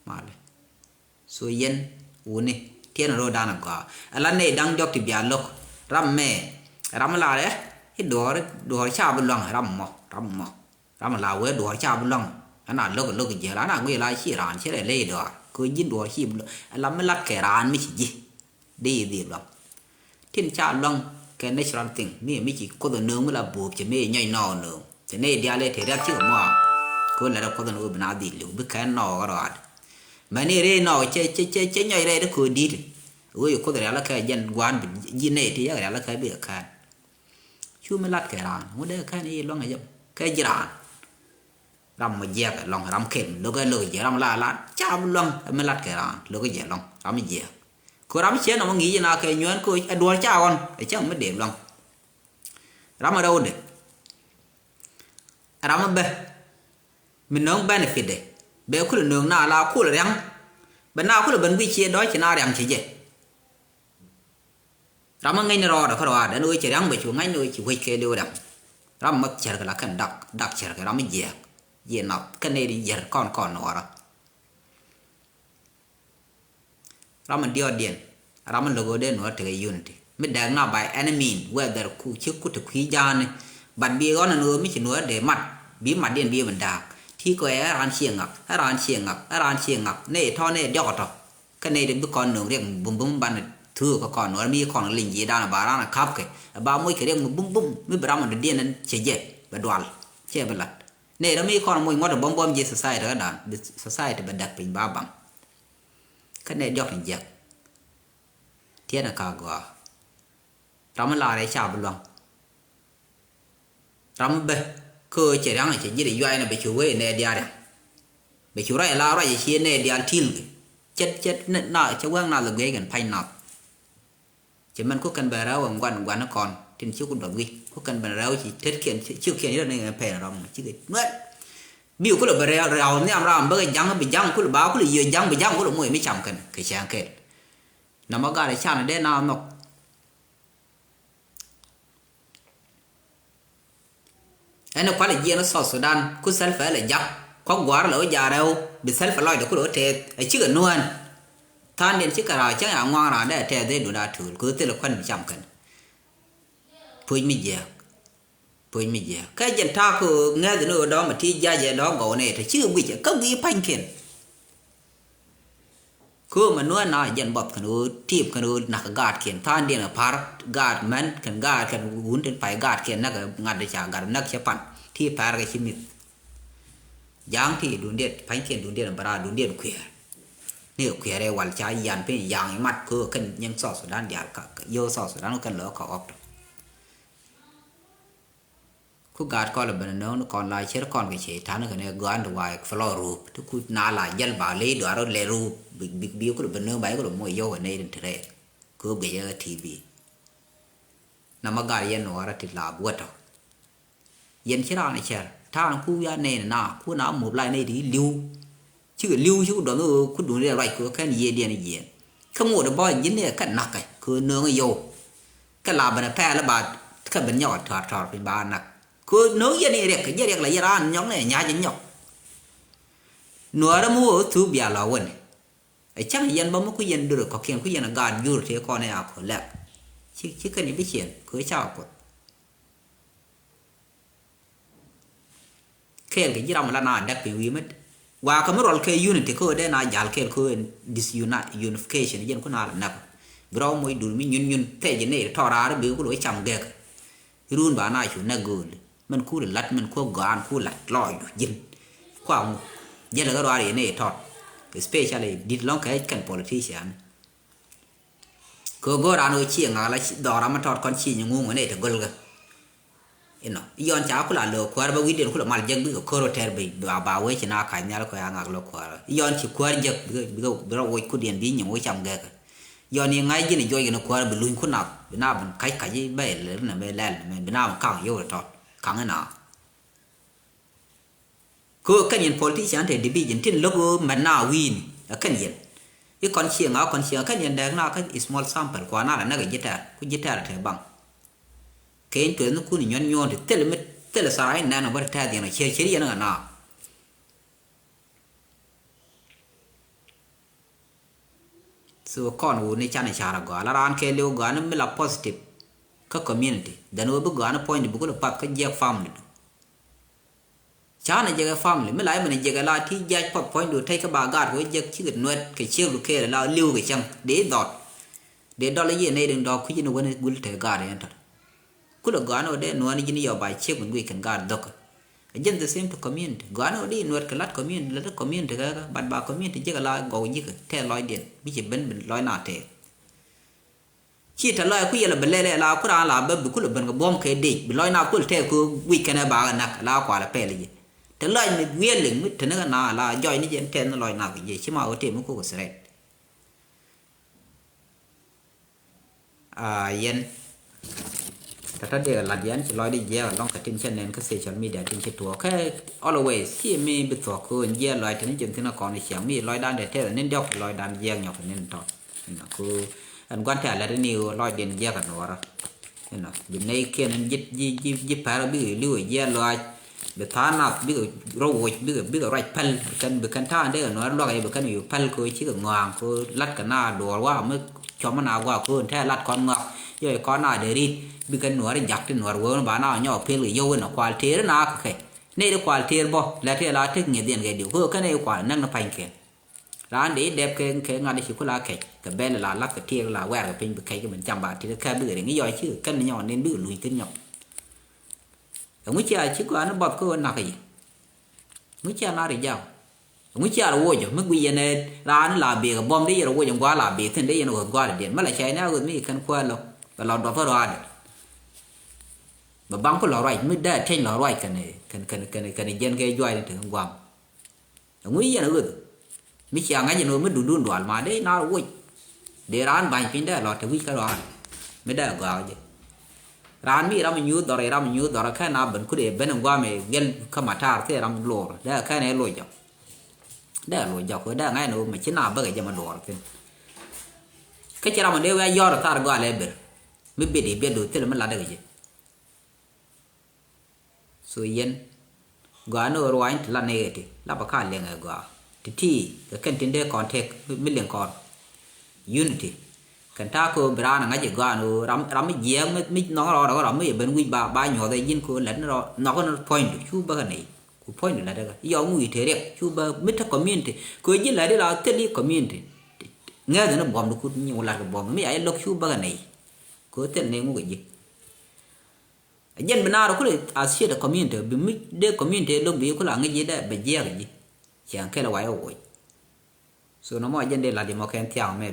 Malɛ. So yɛn wuni tiɛn ro̱o̱dan a gɔaa. Ala nɛy da̱ŋ diɔ̱k ti bia lo̱k. Ram mɛ ram mi lar ɛ i̱ duɔ̱ɔ̱r duɔ̱ɔ̱r ca bi lua̱ŋ ram mɔ ram mɔ. Ram mi lar wee duɔ̱ɔ̱r ca bi lua̱ŋ. Ɛn a lo̱k lo̱k jiɛl an a guiy la ci raan ci rɛ ley duɔ̱ɔ̱r kɛ ji̱n duɔ̱ɔ̱r ci bi lua̱ŋ. Ala mi lat kɛ raan mi ci ji̱. Di i̱ dhil lua̱ŋ. Tin ca lua̱ŋ kɛ natural thing mi mi ci Kuoth ɛ nööŋ mi la buɔ̱ɔ̱p cɛ mi nyɔc nɔɔk nööŋ cɛ nɛy diaal ëë te riath cikɛ muaak. Kɛ ɣöö lɛt ɛ Kuoth ɛn ɣöö bi na dhil li̱w bi kɛn nɔɔk kä rɔaat. Mɛni rɛy nɔɔk cɛ cɛ cɛ cɛ nyɔc rɛy ti köö di̱t. Ɣöö ci Kuoth rial ɛ kɛ jɛn gua̱a̱n bi ji̱ nɛy ti yak rial ɛ kɛ bikɛ kɛn. Cu mi lat kɛ raan ŋut dee kɛn i̱ lua̱ŋ ɛ jɛ kɛ ji̱ raan. Ram mɔ jiɛk ɛ lɔŋ ram ken lo̱k ɛ lo̱k jiɛk ram la la ca bi luaŋ ɛ mi lat kɛ raan lo̱k jiɛk lɔŋ ram jiɛk. Kɛ ram ciɛ nɔmɔ ŋi̱i̱c ina kɛ nyuɛn kɛ ɛ duɔ̱ɔ̱r ca ɣɔn ɛ cäŋ mi dee luaŋ. Ram ɛ rɛwdɛ ram ɛ bɛ mi nöŋ benefit dɛ bɛ kulɛ nöŋ na la kulɛ riaŋ. Bɛ na kulɛ ben guic ciɛ dɔ̱c ci na riaŋ ci jɛ. Ram mi ŋäcni rɔɔdɛ kä rɔaadɛ ɛn ɣöö cɛ ria̱ŋ bɛ cu ŋa̱cni ɣöö ci wec kɛ liw ria̱ŋ. Ram mi cärkɛ la kɛn dak dak cärkɛ ram mi jiɛɛk. Jiɛ nath kɛn nɛy ti jiɛr kɔn kɔn nuɔɔrä. Ram mi diɔɔdiɛn ram mi lo̱k ɣöö dee nuɔɔr tekɛ unity mi dɛɛk na by any mean whether ku ci ku te kui̱ ja̱a̱ni. But bi ɣɔn ɛn ɣöö mi ci nuɔɔr dee mat bi matdiɛn bi mi da̱a̱k ti kɔɛ ɛ raan ciɛ ŋak ɛ raan ciɛ ŋak ɛ raan ciɛ ŋak nɛy tɔ̱ nɛy diɔk ɛ tɔ̱. Kä nɛy ti bi kɔn nööŋ riɛk mi bumbum banɛ thuuk kä kɔn nuɔr mi kɔn liŋ ji̱ danɛ ba ranɛ ka̱pkɛ ɛ ba moc kɛ riɛk mi bumbum mi bi ram mi dɔ̱diɛn ɛn cɛ jɛ bɛ dual cɛ bi lat. Nɛy ram mi kɔn moc ŋuɔ̱t ɛ bumbum ji̱ society kä dan bi society bɛ däk piny ba baŋ. Kä nɛy diɔ̱k ni jiɛk tiɛnɛ ka gɔaa. Ram mi laarɛ ca bi luaŋ. Ram mi bä kä cɛ riaŋ cɛ ji̱ ri yuay na bɛ cu wee nɛ diaal riaŋ. Bɛ cu ruac ala ruac ɛ cie nɛy diaal ti̱i̱l kɛ. Cɛ, cɛ, na, cɛ wɛŋ nath ɛ guic kɛn pa̱ny nath. Cɛ mɛn ku kɛn ben rɛw ɛn guan, guan kɔn tin ci ku dɔth wi̱c. Ku kɛn ben rɛw ci tetkiɛn, ci, ciökiɛn yet ni ɛ pɛn rɔm ci kɛ nuɛt. Bi kulɛ ben rɛw, rɛw nhiam ram bäkɛ ja̱ŋ bi ja̱ŋ kulɛ ba kulɛ yiëë ja̱ŋ bi ja̱ŋ kulɛ moc mi cam kɛn kɛ cäŋ kɛl. Namɔ gat ɛ can dee na nhɔk. Ɛn ɛ kualɛ jiɛn South Sudan ku Salva ɛlɛ jak. Kuak gua̱a̱r lɛ wä ja̱a̱r rɛw bi Salva lɔcdɛ ku lɛ wä tɛth ɛ cikɛ nuään. Tha̱a̱ŋdiɛn cikɛ raar cäŋ ya ŋuaŋ raan dee tɛth dee dun a to̱o̱l kɛ wä thilɛ kuan bi cam kɛn. Puc mi jiääk. Puc mi jiääk. Kä jɛn ta̱a̱ kɛ ɣöö ŋɛ̈th ni ɣöö dɔ̱ŋ mɛ ti ja̱c ɛ dɔ̱ŋ gɔw nɛy tɔ cikɛ guic ɛ kä guic pa̱nykiɛn. Köömɛ nuäär na jɛn buɔth kɛn ɣöö tiip kɛn ɣöö nakä gaatkiɛn tha̱a̱ŋdiɛn ɛ pa̱r gaat män kɛn gaat kɛn wun tin pay gaatkiɛn näk ɛ ŋa̱t ca gat näk cɛ pan ti pa̱a̱r kɛ ci mi̱th. Ja̱a̱ŋ ti dundiɛn pa̱nykiɛn dundiɛn ɛ bɛ raar dundiɛn kuiɛɛr. Ni kɛ kuiɛɛr ɛ wal ca yan piny ya̱a̱ŋ imat köö kɛn nyiŋ South Sudan diaal ka yio̱w South Sudan kɛn lɛ ɣä kɛ ɣɔk tɔ. Ku gaat kɔn lɛ ben nööŋ ni kɔn la cier kɔn kɛ cɛy-tan kɛnɛ gɔaa ni wa̱a̱ fɛ lɔ ruup ti ku na la jäl ba ley duaar lɛ ruup bi, bi, bi ku lɛ ben nööŋ ba iku lɛ moc yio̱w kɛ nɛy tin te rɛɛk. Kɛ ɣöö guic ɛ T V. Namɔ gat yɛn nuɔɔrä ti la buɔ̱tɔ. Yɛn ci raan cɛr ta̱a̱n ku ya nɛy ni na ku na mop la nɛy ti li̱w. Cikɛ li̱w cikɛ duɔth ni ɣöö kudun riɛl ruac kɛ kɛn yiëëdiɛn jiɛɛn. Kä ŋot ɛ bä ji̱n ni ɛ kɛn na̱k kɛ kɛ ɣöö nööŋ ɛ yio̱w. Kɛ la ben ɛ pɛɛl ɛ ba kɛ ben nyɔk ɛ tɔ̱r tɔ̱r piny ba na̱k. Kɛ ɣöö nööŋ yɛn i̱ riɛk kɛ ji̱ riɛk la yɛn raan nyɔk ni ɛ nya̱c ɛ nyɔk. Nuäärä mi wä thuuk bia lɔ wän. Ɛ cäŋ yɛn bä mi ku yɛn duer ɛ kɔ̱kiɛn ku yɛn ɛ gaat jur tëë kɔn ɛ a kɔ lɛk. Ci, ci kɛn i̱ bi ciɛn kɛ ɣöö cakɛ kuoth. Kɛɛl kɛ ji̱ ram la na däk piny wi̱i̱ mät. Wakä mi ruɔl kɛ unity kä ɣöö dee na jal kɛɛl kä ɣöö disuni-, unification jɛn ku na la näk. Bi rɔw moc dul mi nyun nyun thɛc ni tɔ̱ raar bi ku lo̱c cam gɛk. Run ba na cu näk gööl. Mɛn ku lat mɛn ku gɔaan ku lat lɔɔc ji̱n. Kua ŋu. Jɛn lɛ kɛ ruaar yɛn ni tɔt. Especially di̱t lɔ̱ŋ kɛ kɛn politician. Kɛ go̱o̱r an ɣöö ciɛ ŋa̱k la dhɔk ram mi tɔt kɔn ciɛ nyi ŋuŋ wä nɛy te go̱lgä. Inɔ yɔn ca kula lo̱o̱k kuäär bä wi̱cdiɛn kula mal jek bikɛ ko̱r wä tɛr bi ba ba wee ci na kac nhial kɔ ya ŋa̱k lo̱o̱k kuäär. Yɔn ci kuäär jek bikɛ bikɛ bi rɔ woc kudiɛn bi nyiŋ wä cam gɛkɛ. Yɔn i̱ ŋa̱c ji̱n i̱ juɔc kɛn kuäär bi luny ku nath bi na bin kac kac i̱ bɛy lɛr nɛmɛ lɛl nɛmɛ bi na bin kaŋ yio̱w tɔt kaŋ ina. Kɛ ɣöö kɛn yɛn politician te division tin lo̱k ɣöö mɛt na wi̱i̱ni ɛ kɛn yɛn. I̱ kɔn cieŋ a kɔn cieŋ a kɛn yɛn dɛɛk na kä small sample kua na la näk ɛ ji̱ tɛɛr ku ji̱ tɛɛr te baŋ. Kɛ in tueth ni kun i̱ nyuɔ̱n nyuɔ̱ɔ̱n ti thil mi thil sarai nɛn ɛ bä ti tɛɛth yɛn ɔ cier cier yɛn ɛ na. So kɔn wuni can i̱ car agɔaa la raan kɛɛliw gɔaa ni mi la positive kä community. Then wee bi gɔaa ni puɔ̱nyni bi kulɛ path kä jiɛk family du. Can i̱ jek ɛ family mi la imɛn i̱ jek ɛ la ti jiac path puɔ̱nydu tec kä ba gaat kɛ wee jek cikɛ nuɛt kɛ ciekdu kɛɛl ɛ la li̱w kɛ cäŋ dee i̱ dhɔt. Dee dɔl i̱ yiëë nɛy rin dɔɔk kui̱c in wen i̱ gul te gaat ɛn tɔt. Kulɛ gɔaa ni ɣöö dee nuɔɔni ji̱n yɔp ba ciek min guic kɛn gaat dhökä. A jɛn the same to community. Gɔaa ni ɣöö dee nuɔt kɛ lat community, lat community kɛ kɛ, but ba community ji̱ kɛ la gɔw ji̱ kɛ tɛɛ lɔcdiɛn bi ci ben ben lɔc na tɛɛ. Ci tɛ lɔc ku yɛl a bi lɛl ɛ la ku raan la bä bi kulɛ ben kɛ buɔ̱m kɛ dec bi lɔc na kul tɛɛ ku guic kɛn ɛ ba kɛ nak la kual ɛ pɛl ji̱. Tɛ lɔc mi wiɛl liŋ mi te ni kɛ na la jɔc ni jɛn tɛth ni lɔc na kɛ ji̱ ci ma ɣöö tëë mi kuk kɛ threat. A yɛn tɔ̱tɔ̱ dee kɛ lat yɛn ci lɔcdɛ jiɛɛk alɔŋ kɛ tin cɛ nɛn kä social media tin ci tuɔɔk kɛ always ci mi bi thuɔ̱k kɛ ɣöö jiɛɛk lɔc tin ci thi̱n kɔn ciɛŋ mi lɔcdan dee tɛth ni diɔ̱k lɔcdan jiɛɛk nyɔk ni tɔ̱. Inɔ ku ɛn gua̱n tɛ̈ alɛt ni ɣöö lɔcdiɛn jiɛɛk anuɔɔrä. Inɔ bi nɛy kiɛn in ji̱ ji̱ ji̱ ji̱ pɛr bikɛ li̱w jiɛɛk lɔc. Bi tha̱a̱ŋ nath bikɛ rɔ woc bikɛ bikɛ ruac päl bi kɛn bi kɛn ta̱a̱ŋ dee kɛ nuäär luäk yɛ bi kɛn yu päl kɛ ɣöö cikɛ ŋɔ̱a̱ŋ kɛ ɣöö la̱t kɛ na duɔɔr wa̱a̱ mi cɔm mi na gua̱a̱ kɛ ɣöö tɛɛ la̱t kɔn ŋɔak. Yɔ kɔn na dee ri̱t bi kɛn nuäär jak ti nuäär wee wä ba na nyɔk pel kɛ yio̱w inɔ kual teer na kɛ kɛ nɛy ti kual teer bä lɛ tëë la tek ŋi̱eth yɛn kɛ diw kɛ ɣöö kɛn nɛy kual näk ni pa̱nykiɛn. Raan dee dɛp kɛ kɛ ŋa̱t ci kula kɛc kɛ bɛl la lath kɛ tiɛɛk la wɛɛr kɛ piny bi kɛc kɛ min cam ba tit kɛ bikɛ riŋ i̱ yɔc cikɛ kɛn ni nyɔk nin bikɛ luc thin nyɔk. Ɛŋu cia ci gɔaa ni buɔth kä ɣöö nakä yi? Ŋu cia na ri jam? Ŋu cia rɔ wocä mi guic yɛn ɛ raan la bek ɛ buɔm dee yɛn rɔ wocä gua̱a̱ la bek thi̱n dee yɛn ɣöth gua̱a̱ diɛn mi la cɛy ni a ɣöth mi ci kɛn kuäär lɔ bɛ lɔ duɔth kä rɔaadɛ. Bɛ baŋ ku lɔ ruac mi dee a tiɛny lɔ ruac kɛn kɛn kɛn kɛn kɛn jɛn kɛ juac ni te kä gua̱a̱m. Ɛŋu yɛn ɣöth mi cia ŋa̱c ɛn ɣöö mi dudun dual ma dee nar woc. Dee raan ba̱ny piny dee lɔ te wi̱c kä rɔaan mi dee gɔaa jɛ. Raan mi ram nyuuth dhɔr, ram nyuuth dhɔr kɛn a ben kudɛ ben in guam ɛ gɛl kä matar thil ram luɔr dee kɛn ɛ loc jɔk. Dee loc jɔk dee ŋa̱c ɛn ɣöö mɛ ci na bäkɛ jɛ ma luɔr thin. Kä ci ram dee wia yɔr thar gɔal ɛ ber mi bit i̱ bit du thil mi lat dee kɛ jɛ. So yɛn gɔaa ni ɣöö ruaacni ti la nɛy ɛ ti la bä ka liɛŋ ɛ gɔaa ti ti kɛ kɛn tin dee kɔn tek mi liŋ kɔn. Unity kɛn ta̱a̱ kɛ ɣöö bi raan ɛ ŋa̱c ɛ gɔaa ni ɣöö ram, ram mi jiɛɛk mi, mi nhɔk rɔɔdɛ ɣöö ram mi yɛ ben wi̱c ba, ba nyuɔth ɛ ji̱n kɛ ɣöö lät ni rɔ nhɔk ni puɔ̱nydu cu bä kɛ nɛy. Ku puɔ̱nydu lät ɛ kɛ yɔw mi wi̱i̱ te riɛk cu bä mi te community kɛ ɣöö ji̱ lät ila thil i̱ community. Ŋɛth ni buɔ̱mdu kut nyi wä lat kɛ buɔ̱mdu mi ya i̱ lo̱k cu bä kɛ nɛy. Kɛ ɣöö thil nɛy ŋuk ɛ ji̱. Ɛ jɛn bi naar kulɛ associate community bi mi dee community lo̱k bi kulɛ aŋic yi dee bɛ jiɛɛk ji̱. Ciɛŋ kɛl ɛ wayɛ woc. So nɔmɔ ɛ jɛn dee lat yɛ mɔ kɛn thiaŋ mɛ.